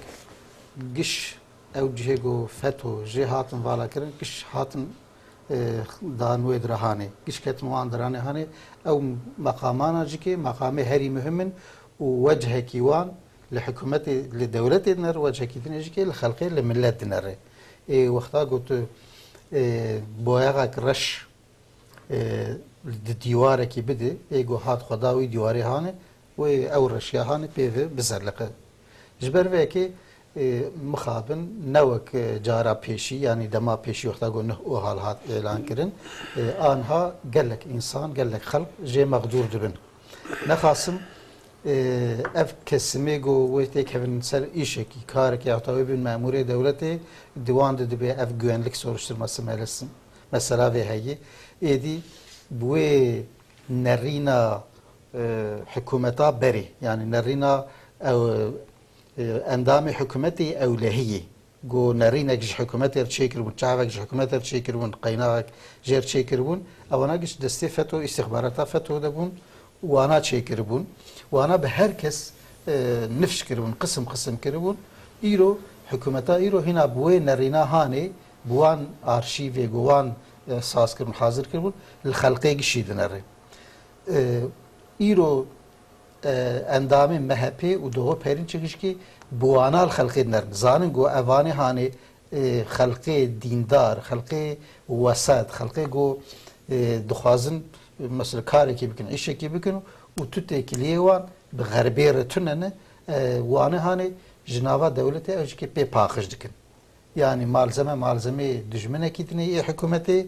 giş ew cihê ku FETÖ jê hatin vala kirin, giş hatin, e, dan wê dira hanê. Giş ketin wan diranê hanê. Ew meqamana jikê, meqamê herî muhim in û wechekî wan li hikûmetê, li dewletê diner, wechekî dinê jikê li xelkê, li milet dinere. Ê wexta ku tu, e, boyaxek reş, e, di dîwarekî bidî, ê ku hat xwe da wî dîwarê hanê, wê ew reşiya hanê pê ve bizeliqe. Ji ber vê yekê, e, mixabin ne wek, e, cara pêşî, yanî dema pêşî wexta ku neh OHAL hat êlan kirin, e, anha gelek însan, gelek xelk jê mexdûr dibin. Nexasim, e, ev kesimê ku wê têkevin ser îşekî, karekî, heta wê bin memûrê dewletê, di wan de dibe ev güvenlik soruşturması melesin. Mesela vê heyî, êdî bi wê nerîna, e, hikûmeta berê, yanî nerîna ew, e, endamê hikûmetê ewlehiyê, ku nerînek ji hikûmetê re çêkiribûn, çavek ji hikûmetê re çêkiribûn, qeynaxek jê re çêkiribûn, ewana giş destê FETÖ, îstixbarata FETÖ de bûn, wana çêkiribûn. Wana bi her kes, e, nifş kiribûn, qisim qisim kiribûn. Îro, hikûmeta îro hîna bi wê nerîna hanê, bi wan arşîvê, bi wan, e, saz kiribûn, hazir kiribûn, li xelkê gişî dinere. E, îro, e, endamên MHP û Doğu Perinçek jî bi wana li xelkê dinerin. Zanin ku evanê hanê, e, xelkê dîndar, xelkê wesat, xelkê ku, e, dixwazin, mesela karekî bikin, îşekî bikin û tu têkiliyê wan bi xerbê re tune ne, e, wane hanê ji nava dewletê ew jî pê paqij dikin. Yanî malzeme, malzemeyê dijminekî dinê yê hikûmetê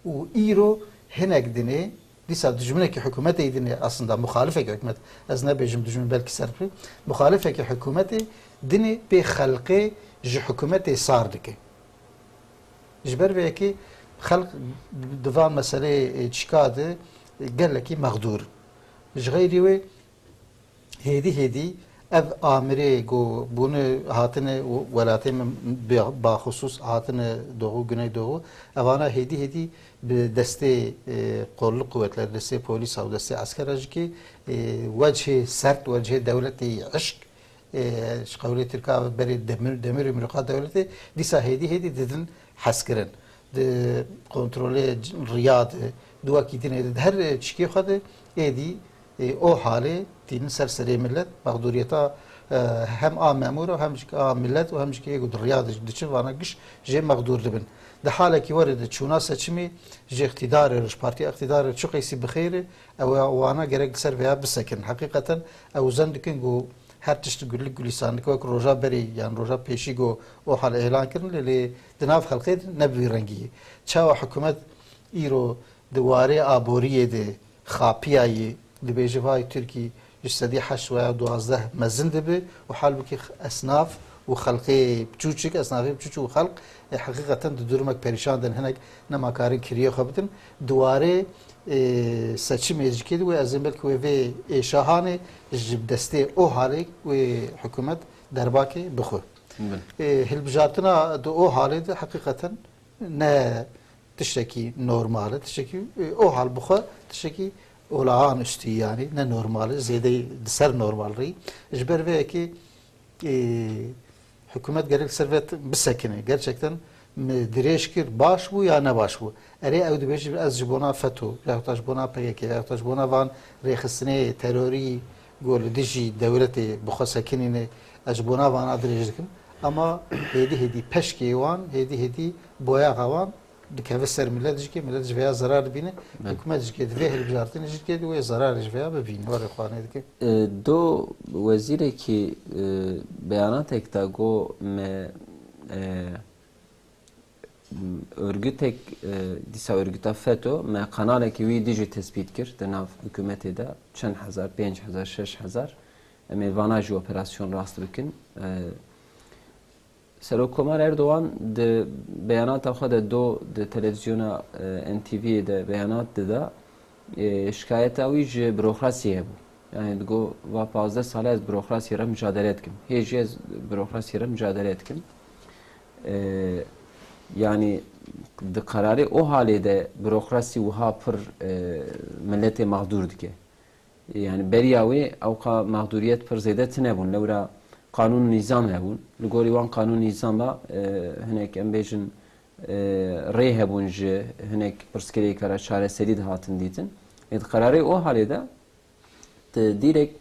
û îro hinek dinê, dîsa dijminekî hikûmetê dinê, aslında muxalifekî hikûmet, ez nebêjim dijmin, belkî ser bi, muxalifekî hikûmetê dinê pê xelkê ji hikûmetê sar dike. Ji ber vê yekê xelk di van meseleyê, e, çîka de, e, gelekî mexdûr. Ji xeyrî wê, hêdî hêdî ev amirê ku bûne hatine welatê min bi-, baxusûs hatine Doğu, Güneydoğu, evana hêdî hêdî bi destê, e, kolluk kuvvetler, destê polîsa û destê eskera jî kê, e, wechê sert, wechê dewletê yî hişk, e, ji qewlê Tirka berê demir, demir û mirûka dewletê, dîsa hêdî hêdî didin hezkirin. Di kontrolê c-, riya de, Di wekî dinê de, di her çikê xwe de êdî, e, o halê tînin ser serê millet, mexdûriyeta, e, hem a memûr û hem jî a millet û hem jî ê ku di riya di-, diçin vana giş jê mexdûr dibin. Di halekî werê de çûna seçimê ji îqtîdarê re, ji partiya îqtîdarê re çi qeysî bi xêr e, ew wana gerek li ser vêya bisekin. Heqîqeten ew zen dikin ku her tişt gulik gulîsan dike, wek roja berê yan roja pêşî ku o hal êlan kirin, lê, lê di nav xelkê de ne bi vî rengî ye. Çawa hikûmet îro di warê aboriyê de xapiyayê, dibêje vay Tirkî ji sedî heşt veya duwazdeh mezin dibe û halbikî esnaf û xelkê biçûçik, esnafê biçûçik û xelk, e, heqîqeten di durmek perîşan de ne, hinek nema karin kiriyê xwe bidin. Di warê, e, seçimê jikê de wê ez ê belkî wê vê êşa hanê ji destê o halê wê hikûmet derbakê bixwe. Bin. E, hilbijartina di o halê de heqîqeten ne tiştekî normal e, tiştekî, e, o hal bixwe tiştekî olağanüstü, yanî ne normal e, zêdeyî li ser normal rî. Ji ber vê yekê, e, hikûmet gerek li ser vê bisekine. Gerçekten mi dirêj kir, baş bû ya ne baş bû? Erê ew dibêjî ez ji bona feto, yahut ji bona P K K, yahut ji bona van rêxistinê terorî ku li dijî dewletê bi xwe sekinîne, ez ji bona vana dirêj dikim. Ama hêdî hêdî peşkê wan, hêdî hêdî boyaxa wan dikeve ser millet jikê, millet ji vêya zerar dibîne. Belê. Hikûmet jikê divê hilbijartinê jikê di wê zerarê ji vêya bibîne. Warê xwanê dike. E, do wezîrekî, e, beyanatek da got me, e, örgütek, e, dîsa örgüta feto, me kanalekî wî dijî tespît kir di nav hikûmetê de, çend hezar, pênc hezar, şeş hezar, em ê vana jî operasyon rast bikin. E, Serokkomar Erdogan di beyanata xwe de do di televîzyona, e, N T V'yê de beyanat dida, e, şikayeta wî ji burokrasiyê hebû. Yani digo, va pazdeh sal e ez burokrasiyê re mücadele dikim. Hê jî ez burokrasiyê re mücadele dikim. E, yani di kararê o halê de burokrasî wiha pir, e, milletê mexdûr dike. Yani beriya wê ewqa mexdûriyet pir zêde tune bûn. Lewra qanûn û nîzam hebûn. Li gorî wan qanûn nîzama, e, hinek em bêjin, e, rê hebûn ji hinek pirsgirêka re çareserî dihatin dîtin. Ê di qerarê o halê de tu direk,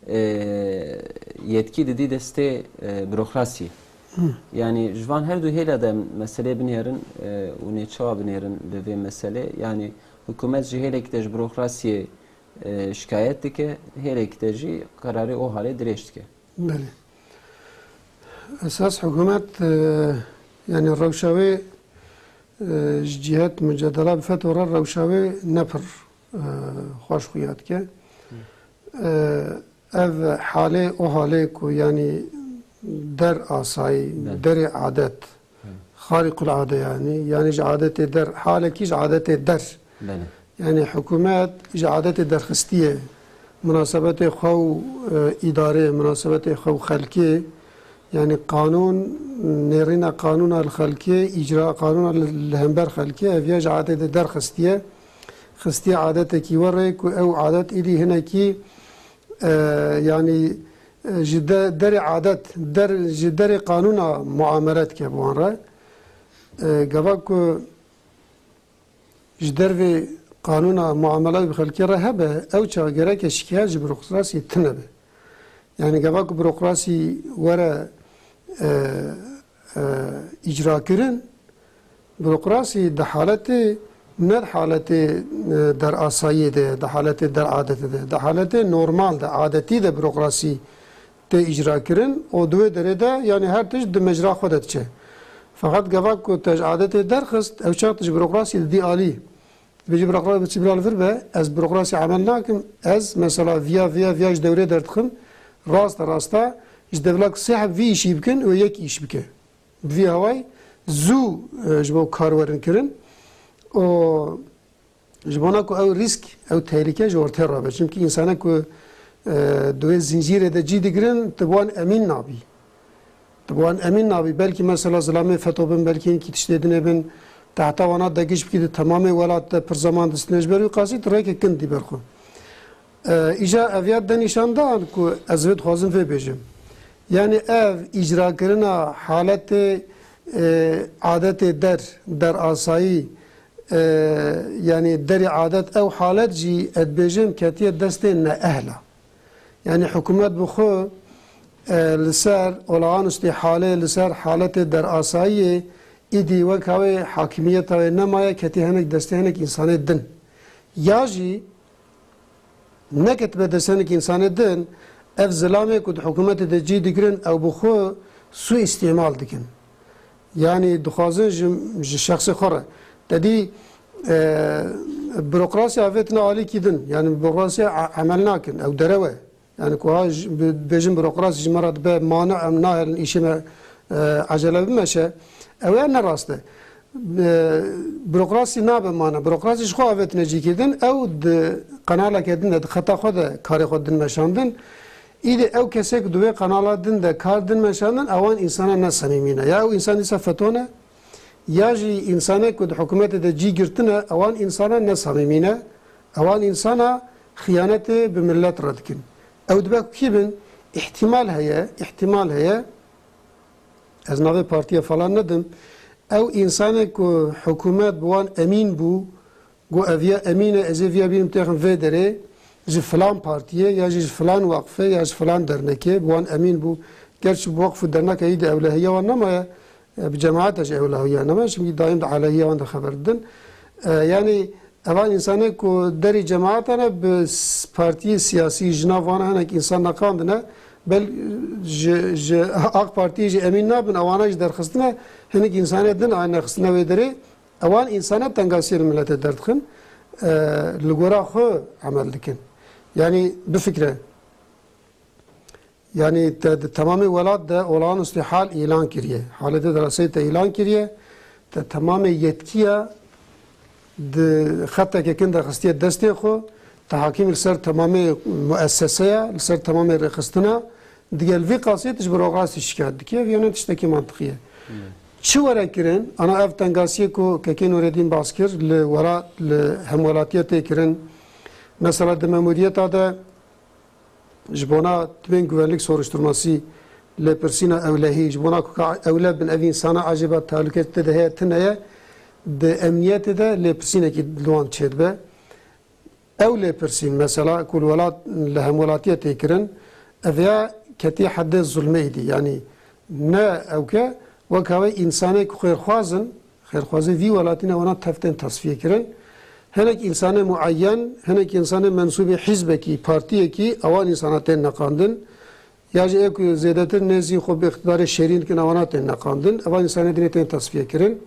e, yetkî didî destê, e, burokrasiyê. Hı. Yani ji van her du hêla de em meselê binêrin, e, û nêçawa binêrin li vê meselê. Yani hikûmet ji hêlekî de ji burokrasiyê e, şikayet dike, hêlekî de jî kararê o halê dirêj dike. Belê. Esas hikûmet, e, yani rewşa wê, e, ji cihet mucadela bi feto re rewşa wê ne pir, e, xweş xuya dike. E, ev halê, o halê ku yani der asayî, Belê. derê adet, Belê. xarîqulade yani, yani ji adetê der, halekî ji adetê der. Belê. Yani hikûmet ji adetê derxistiye, munasebetê xwe û, e, îdarê, munasebetê xwe û xelkê, yani qanûn, nêrîna qanûna li xelkê, îcra qanûna li, li hember xelkê, ev ya ji adetê derxistiye, xistiye adetekî werê ku ew adet îdî hinekî, e, yani, e, ji de-, derê adet, der-, ji derê qanûna muamele dike bi wan re. E, gava ku ji dervê qanûna muamela bi xelkê re hebe, ew çax gereke şikayet ji burokrasiyê tune be. Yani gava ku burokrasî were, e, e, îcra kirin, burokrasî di haletê, ne di haletê, e, derasayiyê de, di haletê deradetê de, di haletê normal de, adetî de burokrasî tê îcra kirin û di wê derê de, yani her tişt di mecra xwe de diçe. Feqet gava ku te ji adetê derxist, ew çax tu ji burokrasî didî alî. Dibêjî burokra-, biçî bila li vir be, ez burokrasî emel nakim, ez mesela viya, viya, viya ji dewrê derdixim, rasta, rasta ji dewla ku sê heb vî îşî bikin û yek îş bike. Bi vî hawayî zû, e, ji bo kar werin kirin û ji bona ku ew rîsk, ew tehlike ji ortê rabe. Çimkî însanek ku, e, di wê zincîrê de cî digirin, tu bi wan emîn nabî. Tu bi wan emîn nabî. Belkî mesela zilamê feto bin, belkî hinkî tiştê dinê bin. Te heta wana degiş bikî di temamê welat de pir zeman distine. Ji ber wî qasî tu rêkek kin dî ber xwe. E, îja ev ya de nîşan dan ku ez vê dixwazim vê bêjim. Yani ev îcrakirina haletê, e, adetê der, derasayî, E, yanî derî adet ew halet jî, ez dibêjim, ketiye destê neehla. Yanî hikûmet bi xwe, e, li ser olağanüstü halê, li ser haletê derasayiyê, îdî wek wê hakimiyeta wê nemaye, ketî hinek destê hinek însanê din. Ya jî neketibe destê hinek însanê din, ev zilamê ku di hikûmetê de cî digirin, ew bi xwe suîstîmal dikin. Yanî dixwazin ji, ji şexsê xwe re. Te dî, e, burokrasiya vê tine alîkî din. Yanî burokrasiya e-, emel nakin. Ew derew e. Yanî ku ha ji, bi-, bêjin burokrasî ji me re dibe mane, em naherin îşê me, e, ecele bimeşe. Ew ya ne rast e. E, burokrasî nabe mane. Burokrasî ji xwe avêtine cîkirdin. Ew di qenaleke din de, di xeta xwe de karê xwe din meşandin. Îdî ew kesê ku di wê qenala din de kar din meşandin, ewan însana ne semîmî ne. Ya ew însan dîsa feto ne, ya jî însanek ku di hikûmetê de cî girtine, ewan însana ne semîmî ne. Ewan însana xiyanetê bi millet re dikin. Ew dibe ku kî bin? Îhtimal heye, îhtimal heye. Ez navê partiya falan nedim. Ew însanek ku hikûmet bi wan emîn bû, got, "Ev ya emîn e, ez ê viya bînim têxim vê derê, ji filan partiyê ya jî ji filan weqfê ya ji filan dernekê bi wan emîn bû." Gerçî bi weqf û derneka yî de ewlehiya wan nemaye, e, bi cemaeta jî ewlehiya nemaye, çimkî daîm di alehiya wan de xeber didin. E, yanî evan însanê ku derî cemaeta ne bi s-, partiyê siyasî ji nav wan hinek însan neqandine, bel ji, ji AK Partiyê jî emîn nabin, ewana jî derxistine, hinek însanê din a nexistine wê derê. Ewan însana tengasiyê li miletê derdixin, e, li gora xwe emel dikin. Yanî bifikre. Yanî te di temamê welat de olağanüstü hal îlan kiriye. Halete deraseyê te îlan kiriye. Te temamê yetkiya di xeteke kin de xistiye destê xwe. Te hakîm li ser temamê muesseseya, li ser temamê rêxistina. Digel vî qasiyê tu ji burokrasî şikayet dikî, ev yene tiştekî mantiqî ye. Hmm. Çi were kirin? Ana ev tengasiyê ku Kekê Nûredîn bas kir, li wera, li hemwelatiya tê kirin. Mesela di memuriyeta de ji bona tibên güvenlik soruşturması lêpirsîna ewlehî, ji bona ku ka ewle bin ev însana acaba tehlûke tê de heye, tune ye, di emniyetê de lêpirsînekî li wan çêdibe. Ew lêpirsîn, mesela, ku li welat, li hemwelatiyê tê kirin, ev ya ketî hedê zulmê îdî. Yanî ne ew ke, weka wê însanê ku xêrxwaz in, xêrxwazê vî welatî ne, wana tev tên tesfiyê kirin. Hinek însanê mueyen, hinek însanê mensûbê hizbekî, partiyekî, ewan însana tên neqandin. Ya jî ê ku zêdetir nêzî xwe bi îqtidarê şêrîn dikin, ewana tên neqandin. Evan însanê dinê tên tesfiye kirin.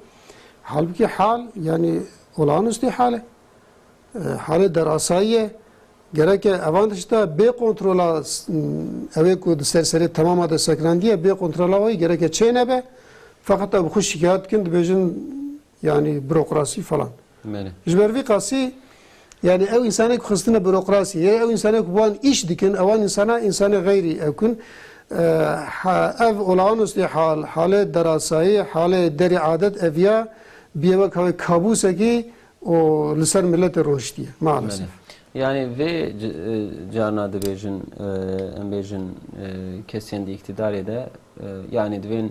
Halbukî hal, yanî, olağanüstü hal e. E, halê derasayî ye. Gereke evan tişta bê kontrola, s-, ew ê ku di ser serê temama de sekirandiye, bê kontrola wê gereke çê nebe. Feqet ew bi xwe şikayet dikin, dibêjin, yanî, burokrasî falan. Belê. Ji ber vî qasî, yanî, ew însanê ku xistine burokrasî, ya ew însanê ku bi wan îş dikin, ewan însana, însanê xeyrî ew kin. E, ha, ev olağanüstü hal, halê derasayî, halê derî adet ev ya, bîye wek hawê kabûsekî û li ser miletê rojtiye, maalesef. Belê. Yanî vê c-, e, carna dibêjin, e, em bêjin, e, kesên di îktîdarê de, e, yanî divên,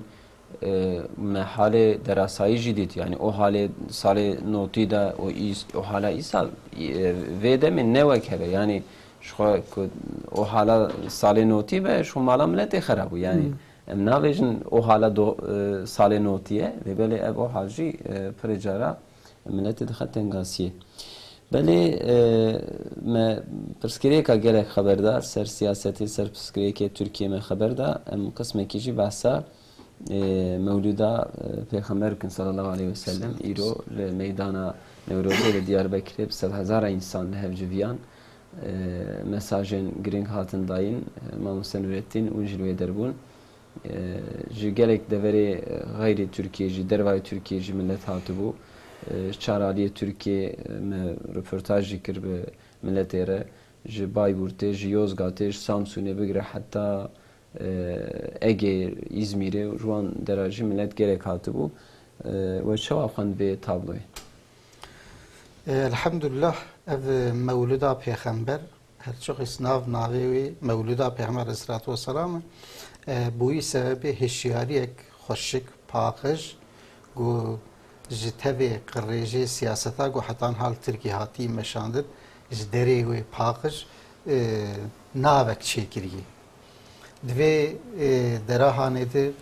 e, me halê derasayî jî dît. Yanî o halê salê notî de û îs-, o hala îsal, e, vê demê ne wek hebe. Yanî ji xwe ku o hala salê notî be, ji xwe mala miletê xera bû. Yanî Hmm. em nabêjin o hala do-, e, salê notî ye. Lê belê ev o hal jî, e, pirê cara miletê dixe tengasiyê. Belê, e, me pirsgirêka gelek xeber da, ser siyasetê, ser pirsgirêkê Tirkiyê me xeber da. Em qismekî jî behsa, e, Mewlûda, e, Pêxember bikin sallallahu aleyhi ve sellem. Îro li meydana Newrozê li Diyarbekirê bi sedhezara însan li hev civiyan, e, mesajên girîng hatin dayîn, e, Mamoste Nurettin û jî li wê derbûn. E, ji gelek deverê, e, xeyrê Tirkiyê jî, dervayê Tirkiyê jî milet hatibû. E, ji çar aliyê Tirkiyê, e, me röportaj jî kir bi miletê re. Ji Bayburtê, ji Yozgatê, ji Samsûnê bigire heta, e, Egeyê, Îzmîrê û ji wan dera jî milet gelek hatibû. E, we çawa xwend vê tabloyê? E, elhamdulillah, ev Mewlida Pêxember, her çiqîs nav navê wî Mewlida Pêxember aleyhisselatu vesselam e, e, bûyî sebebê hişyariyek xweşik, paqij, ku Ji tevê qirêjê siyaseta ku heta niha li Tirkiyê hatî meşandin, ji derê wê paqij, e, navek çêkiriyê. Di vê, e, dera hanê de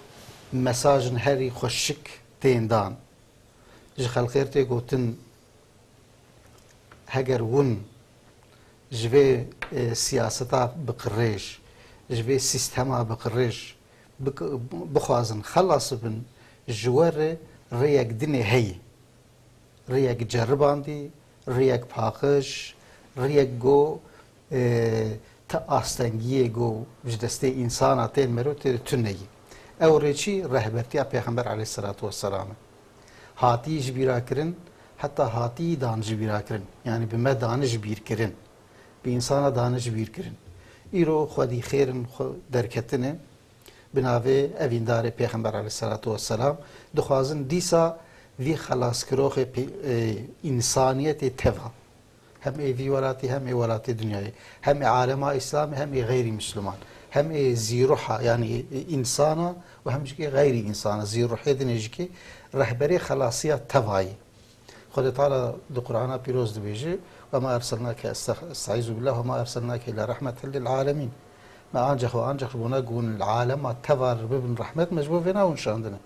mesajin herî xweşik tên dan. Ji xelkê re tê gotin, heger hûn ji vê, e, siyaseta bi qirêj, ji vê sîstema bi qirêj bik-, bixwazin xelas bibin, ji we re rêyek dinê heye. Rêyek ceribandî, rêyek paqij, rêyek go, e, ti astengiyê go ji destê însana tên mero tê de tune ye. Ew rê çi? Rehbertiya Pêxember aleyhisselatu vesselam e. Hatî ji bîra kirin, heta hatî dan ji bîra kirin. Yanî bi me dane ji bîr kirin. Bi însana dane ji bîr kirin. Îro xwedî xêr in xwe derketine. Bi navê evîndarê Pêxember aleyhisselatu vesselam dixwazin dîsa vî xelaskiroxê pê-, e, însaniyetê teva. Hem ê vî welatî, hem ê welatê dinyayê. Hem ê alema Îslamê, hem ê xeyrî Misliman. Hem ê zîruha, yanî ê, ê însana û hem jî kê xeyrî însana, zîruhê dinê jî kê rehberê xelasiya tevayî. Xwedê Teala di Qur'ana Pîroz dibêje, "Ve ma erselnake estaizu billah ve ma erselnake ila rahmeten lil alemîn." Me ancak ve ancak ji bona ku hûn li alema teva re bibin rehmet, me ji bo vê newin şandine.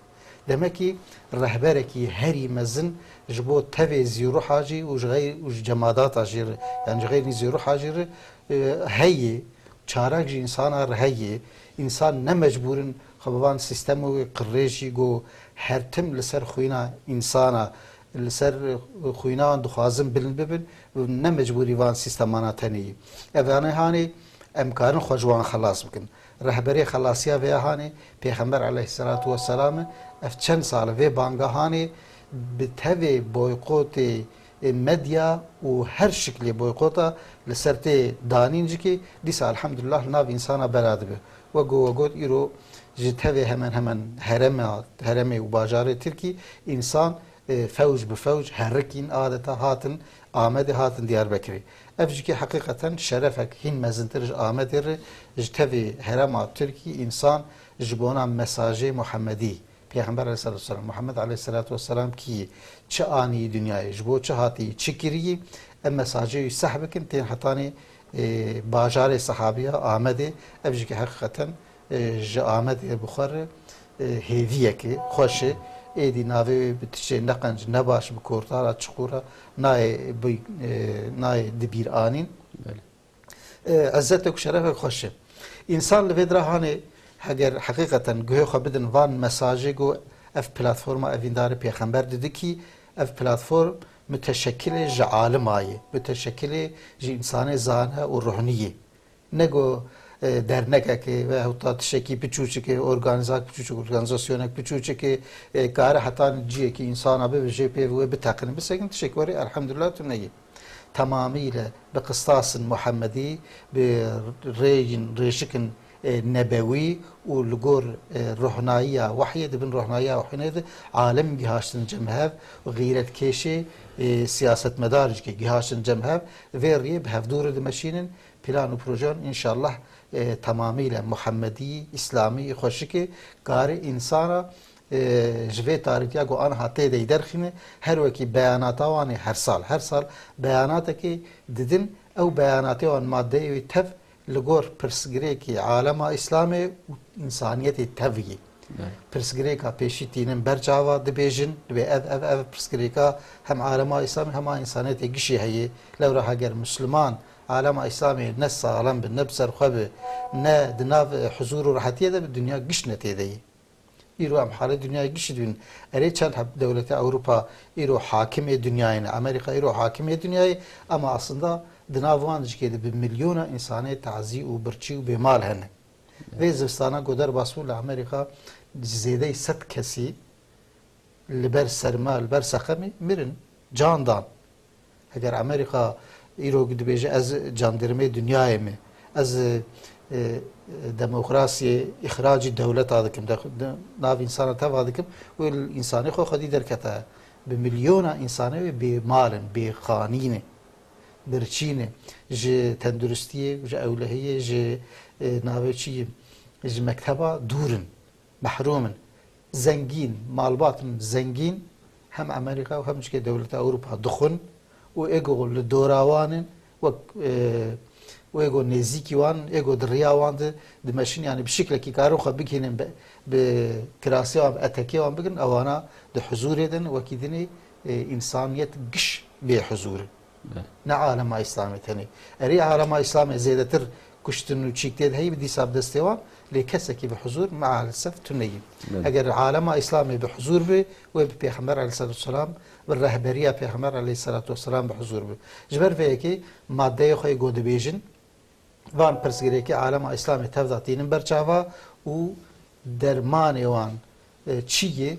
Demekî rehberekî herî mezin ji bo tevê zîruha jî û ji xeyr-, û ji cemadata jî re, yani ji xeyrî zîruha jî re, e, heye, çarek ji însana re heye. Însan ne mecbûr in xwe bi van sîstemê wê qirêjî ku her tim li ser xwîna însana, li ser, e, xwîna wan dixwazin bilind bibin, ne mecbûrî van sîstemana tenê ye. Ev anê hanê em karin xwe ji wan xelas bikin. Rehberê xelasiya vêya hanê Pêxember aleyhisselatu vesselam e. Ev çend sal e vê banga hanê bi tevê boykotê, e, medya û her şiklê boykota li ser tê danîn jikê, dîsa elhamdulillah li nav însana bela dibe. Wek ku we got, îro ji tevê hemen hemen herema, heremê û bajarê Tirkî însan, e, fewc bi fewc herikîn adeta hatin Amedê, hatin Diyarbekirê. Ev jikê heqîqeten şerefek hîn mezintir ji Amedê re, ji tevê herema Tirkî însan ji bona mesajê Muhemmedî, Pêxember aleyhisselatu vesselam, Muhammed aleyhisselatu vesselam kî ye, çi anî dinyayê, ji bo çi hatî, çi kirî, em mesajê wî seh bikin, tên hetanî, e, bajarê sehabiya Amedê, ev jî ki heqîqeten, e, ji Amedê bi xwe re, e, hêviyekê xweş e. Êdî navê wê bi tiştê neqenc, nebaş, bi kortara çiqûra nayê bi, e, nayê dibîr anîn. Belê. E, izzetek û şerefek xweş e. Însan li vê dira hanê heger heqîqeten guhê xwe bidin van mesajê ku ev platforma evîndarê pêxember didikî, ev platform muteşekilê ji alima ye, muteşekilê ji însanê zane û ruhnî ye. Ne ku, e, dernekekê veyahût da tiştekî piçûçikê, organîzak piçûçik, organîzasyonek piçûçikê, e, kare hetan ciyekî însana bibe jê pê wê biteqine. Bisekin tiştek werê elhamdulillah tune ye. Tamamîle bi qistasên Muhemmedî, bi rêyên rêşikin, e, nebewî û li gor, e, rohnayiya wehyê, di bin rohnayiya wehyê de alem gihaştin cem hev û xîretkêşê, e, siyasetmedar jî ke gihaştin cem hev, vê riyê bi hevdû re dimeşînin, plan û projeyan înşallah, e, tamamîle Muhemmedî, Îslamî, xweşikê, kare însana e, ji vê tarîtiya ku aniha tê de yî derxîne, her wekî beyanata wan ê her sal, her sal beyanatekê didin, ew beyanatê wan maddeyê wê tev li gor pirsgirêkê alema Îslamê û însaniyetê tev yê. Evet. Pirsgirêka pêşî tînin ber çava dibêjin, dibê ev, ev, ev pirsgirêka hem alema Îslamê hema însaniyetê gişî heye. Lewra heger Misliman alema Îslamê ne saxlem bi, ne bi ser xwe bi, ne di nav, e, huzûr û rehetiyê de bi, dinya giş ne tê de yê. Îro em halê dinyayê gişî dibînin. Erê çend heb dewletê Ewropa îro hakimê dinyayê ne. Amerîka îro hakimê dinyayê, ama aslında di nav wan jikê de bi milyona însanê tazî û birçî û bêmal hene. Vê zivistana ku derbas bû li Amerîka zêdeyî sed kesî li ber serma, li ber seqemê mirin, can dan. Heger Amerîka îro dibêje, "Ez candirmê dinyayê me, ez, e, e, demokrasiyê îxracî dewleta dikim, de, de, nav însana teva dikim", wê li însanê xwe xwedî derkete. Bi milyona însanê wê bêmal in, bêxanî ne, birçî ne. Ji tenduristiyê, ji ewlehiyê, ji, e, navê çi, ji mekteba dûr in. Mehrûm in. Zengîn, malbat in zengîn, hem Amerîka û hem jî dewleta Ewropa dixwin û êgo li dora wan in, wek, e, û êgo nêzîkî wan, êgo di riya wan de dimeşin, yanî bi şiklekî karin xwe bigihînin, bi, bi kirasê wan, bi etekê wan bigirin, ewana di huzûrê din, wekî dinê, e, însaniyet giş bê huzûr in. Belê. Ne alema Îslamê tenê. Erê alema Îslamê zêdetir kuştin û çîk tê de heyî bi dîsa bi destê wan, lê kesekî bi huzûr maalesef tune yî. Belê. Eger alema Îslamê bi huzûr bi, wê bi Pêxember aleyhissalatu vesselam, bi rehberiya Pêxember aleyhissalatu vesselam bi huzûr bi. Ji ber vê yekê maddeyê xwe yê ku dibêjin, van pirsgirêkê alema Îslamê tevda tînin ber çava û dermanê wan, e, çi yê,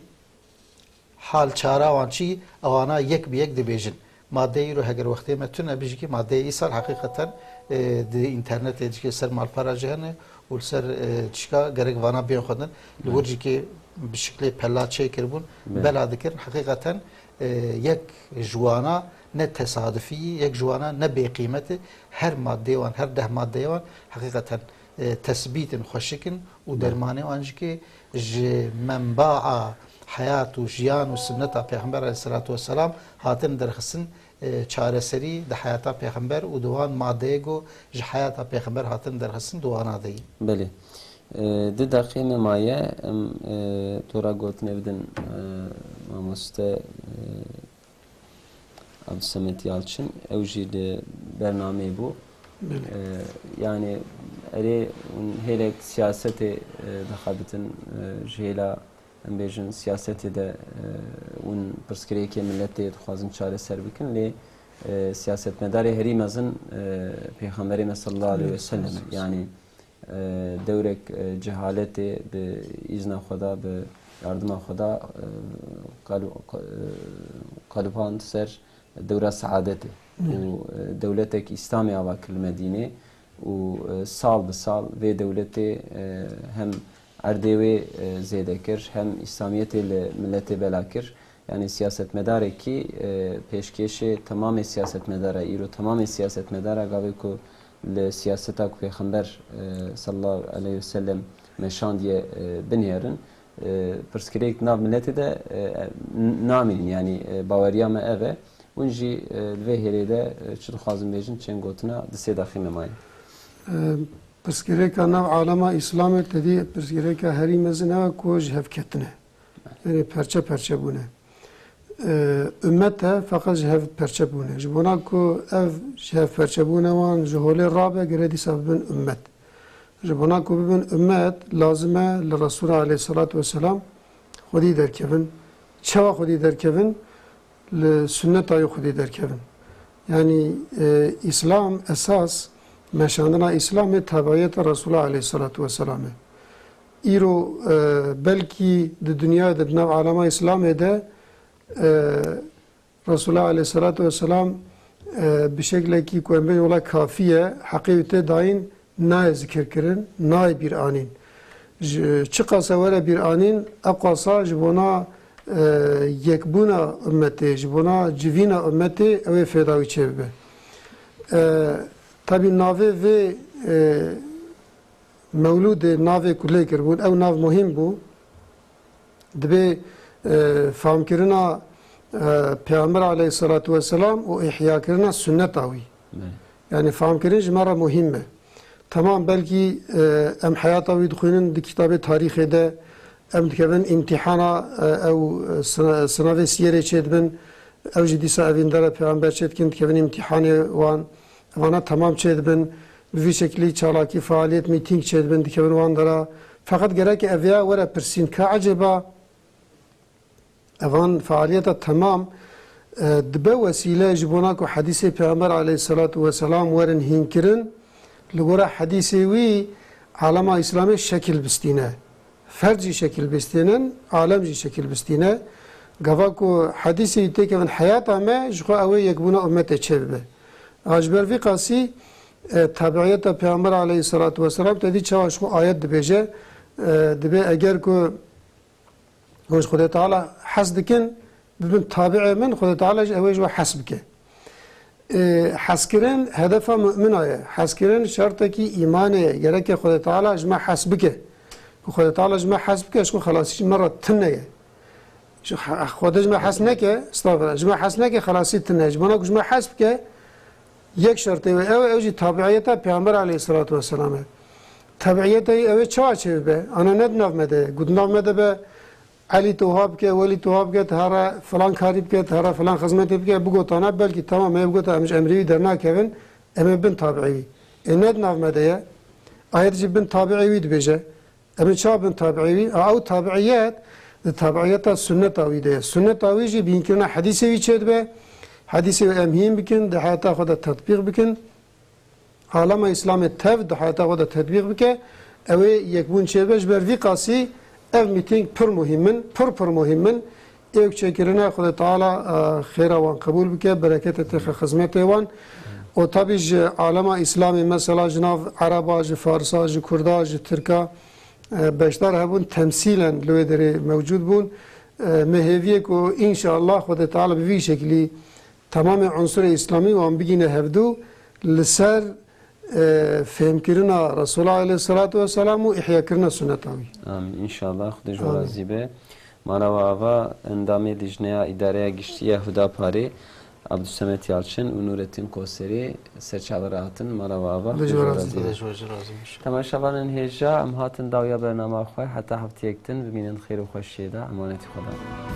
hal çara wan çi, ewana yek bi yek dibêjin. Madeyê îro heger wextê me tune bijî, madeyê îsal heqîqeten, e, di înternetê jî ser malpera jî hene û li ser, e, çika gerek vana bên xwendin. Li wir jî kê bi şiklê pela çêkiribûn, bela dikirin. Heqîqeten, e, yek ji wana ne tesadufî, yek ji wana ne bêqîmet e. Her madeyê wan, her deh madeyê wan heqîqeten e, tesbît in, xweşik in û dermanê wan jî ki ji menbaa heyat û jiyan û sunneta Pêxember aleyhisselatu vesselam hatin derxistin, e, çareserî di heyata Pêxember û di wan madeyê ku ji heyata Pêxember hatin derxistin di wana de yî. Belê. E, di deqê me maye, em, e, dora gotinê bidin, e, mamoste, e, Abdulsemet Yalçın, ew jî li bernameyê bû. Belê. Ee, yani erê hûn hêlek siyasetê, e, dixebitin, e, ji hêla, em bêjin, siyasetê de, e, hûn pirsgirêkê miletê dixwazin çareser bikin, lê, e, siyasetmedarê herî mezin, e, Pêxemberê me sallallahu aleyhi ve sellem e. Yani e, dewrek, e, cehaletê bi îzna Xweda, bi yardima Xweda, e, qal-, qa-, e, qaliband ser dewra seadetê. Hı. Û, e, dewletek Îslamê ava kir li Medînê û, e, sal bi sal vê dewletê, e, hem erdê wê, e, zêde kir, hem Îslamiyetê li miletê bela kir. Yani siyasetmedarekî, e, pêşkêşê temamê siyasetmedara îro, temamê siyasetmedara gavê ku li siyaseta ku Pêxember, e, sallallahu aleyhi ve sellem meşandiye, e, binêrin, e, pirsgirêk di nav miletê de, e, n-, namînin. Yani, e, baweriya me ev e. Hûn jî, e, li vê hêlê de, e, çi dixwazin bêjin, çend gotina di sê daxî me maye. E, pirsgirêka nav alema Îslamê tedî pirsgirêka herî mezin ew e ku ji hev ketine. Yani perçe perçe bûne. E, ummet e, feqet ji hev perçe bûne. Ji bona ku ev ji hev perçe bûne wan ji holê rabe, gere dîsa bibin ummet. Ji bona ku bibin ummet, lazim e li Resûla aleyhissalatu vesselam xwedî derkevin. Çawa xwedî derkevin? Li sunneta wî xwedî derkevin. Yani, e, Îslam esas, meşandina Îslamê tabiiyeta Resûla aleyhissalatu vesselam e. Îro, e, belkî di dinyayê de, di nav alema Îslamê de, e, Resulullah aleyhissalatu vesselam, e, bi şeklekî ku em bêjin wela kafî ye, heqê wî tê dayîn, nayê zikirkirin, nayê bîranîn. Ji, çiqasa were bîranîn, eqasa ji bona, e, yekbûna ummetê, ji bona civîna ummetê ew ê fêda wî çêbibe. E, tabî navê vê, e, Mewlûdê navê ku lê kiribûn, ew nav muhîm bû. Dibê, e, famkirina, e, Pêxember aleyhissalatu vesselam û îhyakirina sunneta wî. Belê. Yani famkirin ji me re muhîm e. Temam, belkî, e, em heyata wî dixwînin di kitabê tarîxê de, em dikevin îmtîhana, e, ew, e, sina-, sinavê siyerê çêdibin, ew jî dîsa evîndara Pêxember çêdikin, dikevin îmtîhanê wan. Evana temam çêdibin, bi vî şekilî çalakî, faaliyet, mîtîng çêdibin, dikevin wan dera. Feqet gerek ev ya were pirsîn, ka ecêba evan faaliyeta temam, e, dibe wesîle ji bona ku hedîsê Pêxember aleyhissalatu vesselam werin hînkirin, li gora hedîsê wî alema Îslamê şekil bistîne. Ferd jî şekil bistînin, alem jî şekil bistîne. Gava ku hedîsê wî têkevin heyata me, ji xwe ew ê yekbûna ummetê çêbibe. A ji ber vî qasî, e, tabiiyeta Pêxember aleyhissalatu vesselam te dî çawa ji xwe ayet dibêje, e, dibê eger ku hûn ji Xwedê Teala hez dikin, bibin tabi'ê min, Xwedê Teala jî ew ê ji we hez bike. E, hezkirin hedefa mumina ye. Hezkirin şertekî îmanê ye. Gereke Xwedê Teala ji me hez bike. Ku Xwedê Teala ji me hez bike, ji xwe xelasî ji me re tune ye. Ji Xwedê ji me hes neke, estağfirullah, ji me hes neke, xelasî tune. Ji bona ku ji me hes bike, yek şertê wê ew e, ew jî tabiiyeta Pêxember aleyhisselatu vesselam e. Tabiiyeta wî ew ê çawa çêbibe? Ana ne di nav me de ye. Ku di nav me de be, Elî tu wiha bike, Welî tu wiha bike, tu here filan karî bike, tu here filan xizmetê bike, bigotana, belkî tamam, me bigota, em ji emrê wî dernakevin, em ê bin tabiî wî. Ê ne di nav me de ye. Ayet jî bin tabiî wî dibêje. Em ê çawa bin tabiî wî? A, ew tabiiyet, di tabiiyeta sunneta wî de ye. Sunneta wî jî bînkirina hedîsê wî çêdibe. Hedîsê wî em hîn bikin, di heyata xwe de tetbîq bikin. Alema Îslamê tev di heyata xwe de tetbîq bike, ew ê yekbûn çêbe. Ji ber vî qasî ev mîtîng pir muhîm in, pir pir muhîm in. Êk çêkirine Xwedê Teala, e, xêra wan qebûl bike, bereketê têxe xizmetê wan. Û tabî ji alema Îslamê, mesela ji nav Ereba, ji Farisa, ji Kurda, ji Tirka, e, beşdar hebûn, temsîlen li wê derê mewcûd bûn. E, me hêviyê ku înşallah Xwedê Teala bi vî şekilî Temamê unsurê îslamî wan bigîne hevdû li ser, e, fêmkirina Resûla aleyhisselatu vesselam û îhyakirina sunneta wî. Amîn. Înşallah. Xwedê ji we Amîn. Razî be. Mala we ava endamê Lijneya Îdareya Giştî ya Hudaparê, Abdulsemet Yalçin û Nurettin Koserî serçave re hatin. Mala we ava. Xwedê ji we razî be. Xwedê ji we razî be. Temaşevanên hêja, em hatin dawiya bernama xwe. Heta heftiyek din bimînin xêr û xweşiyê de. Emanetî Xweda.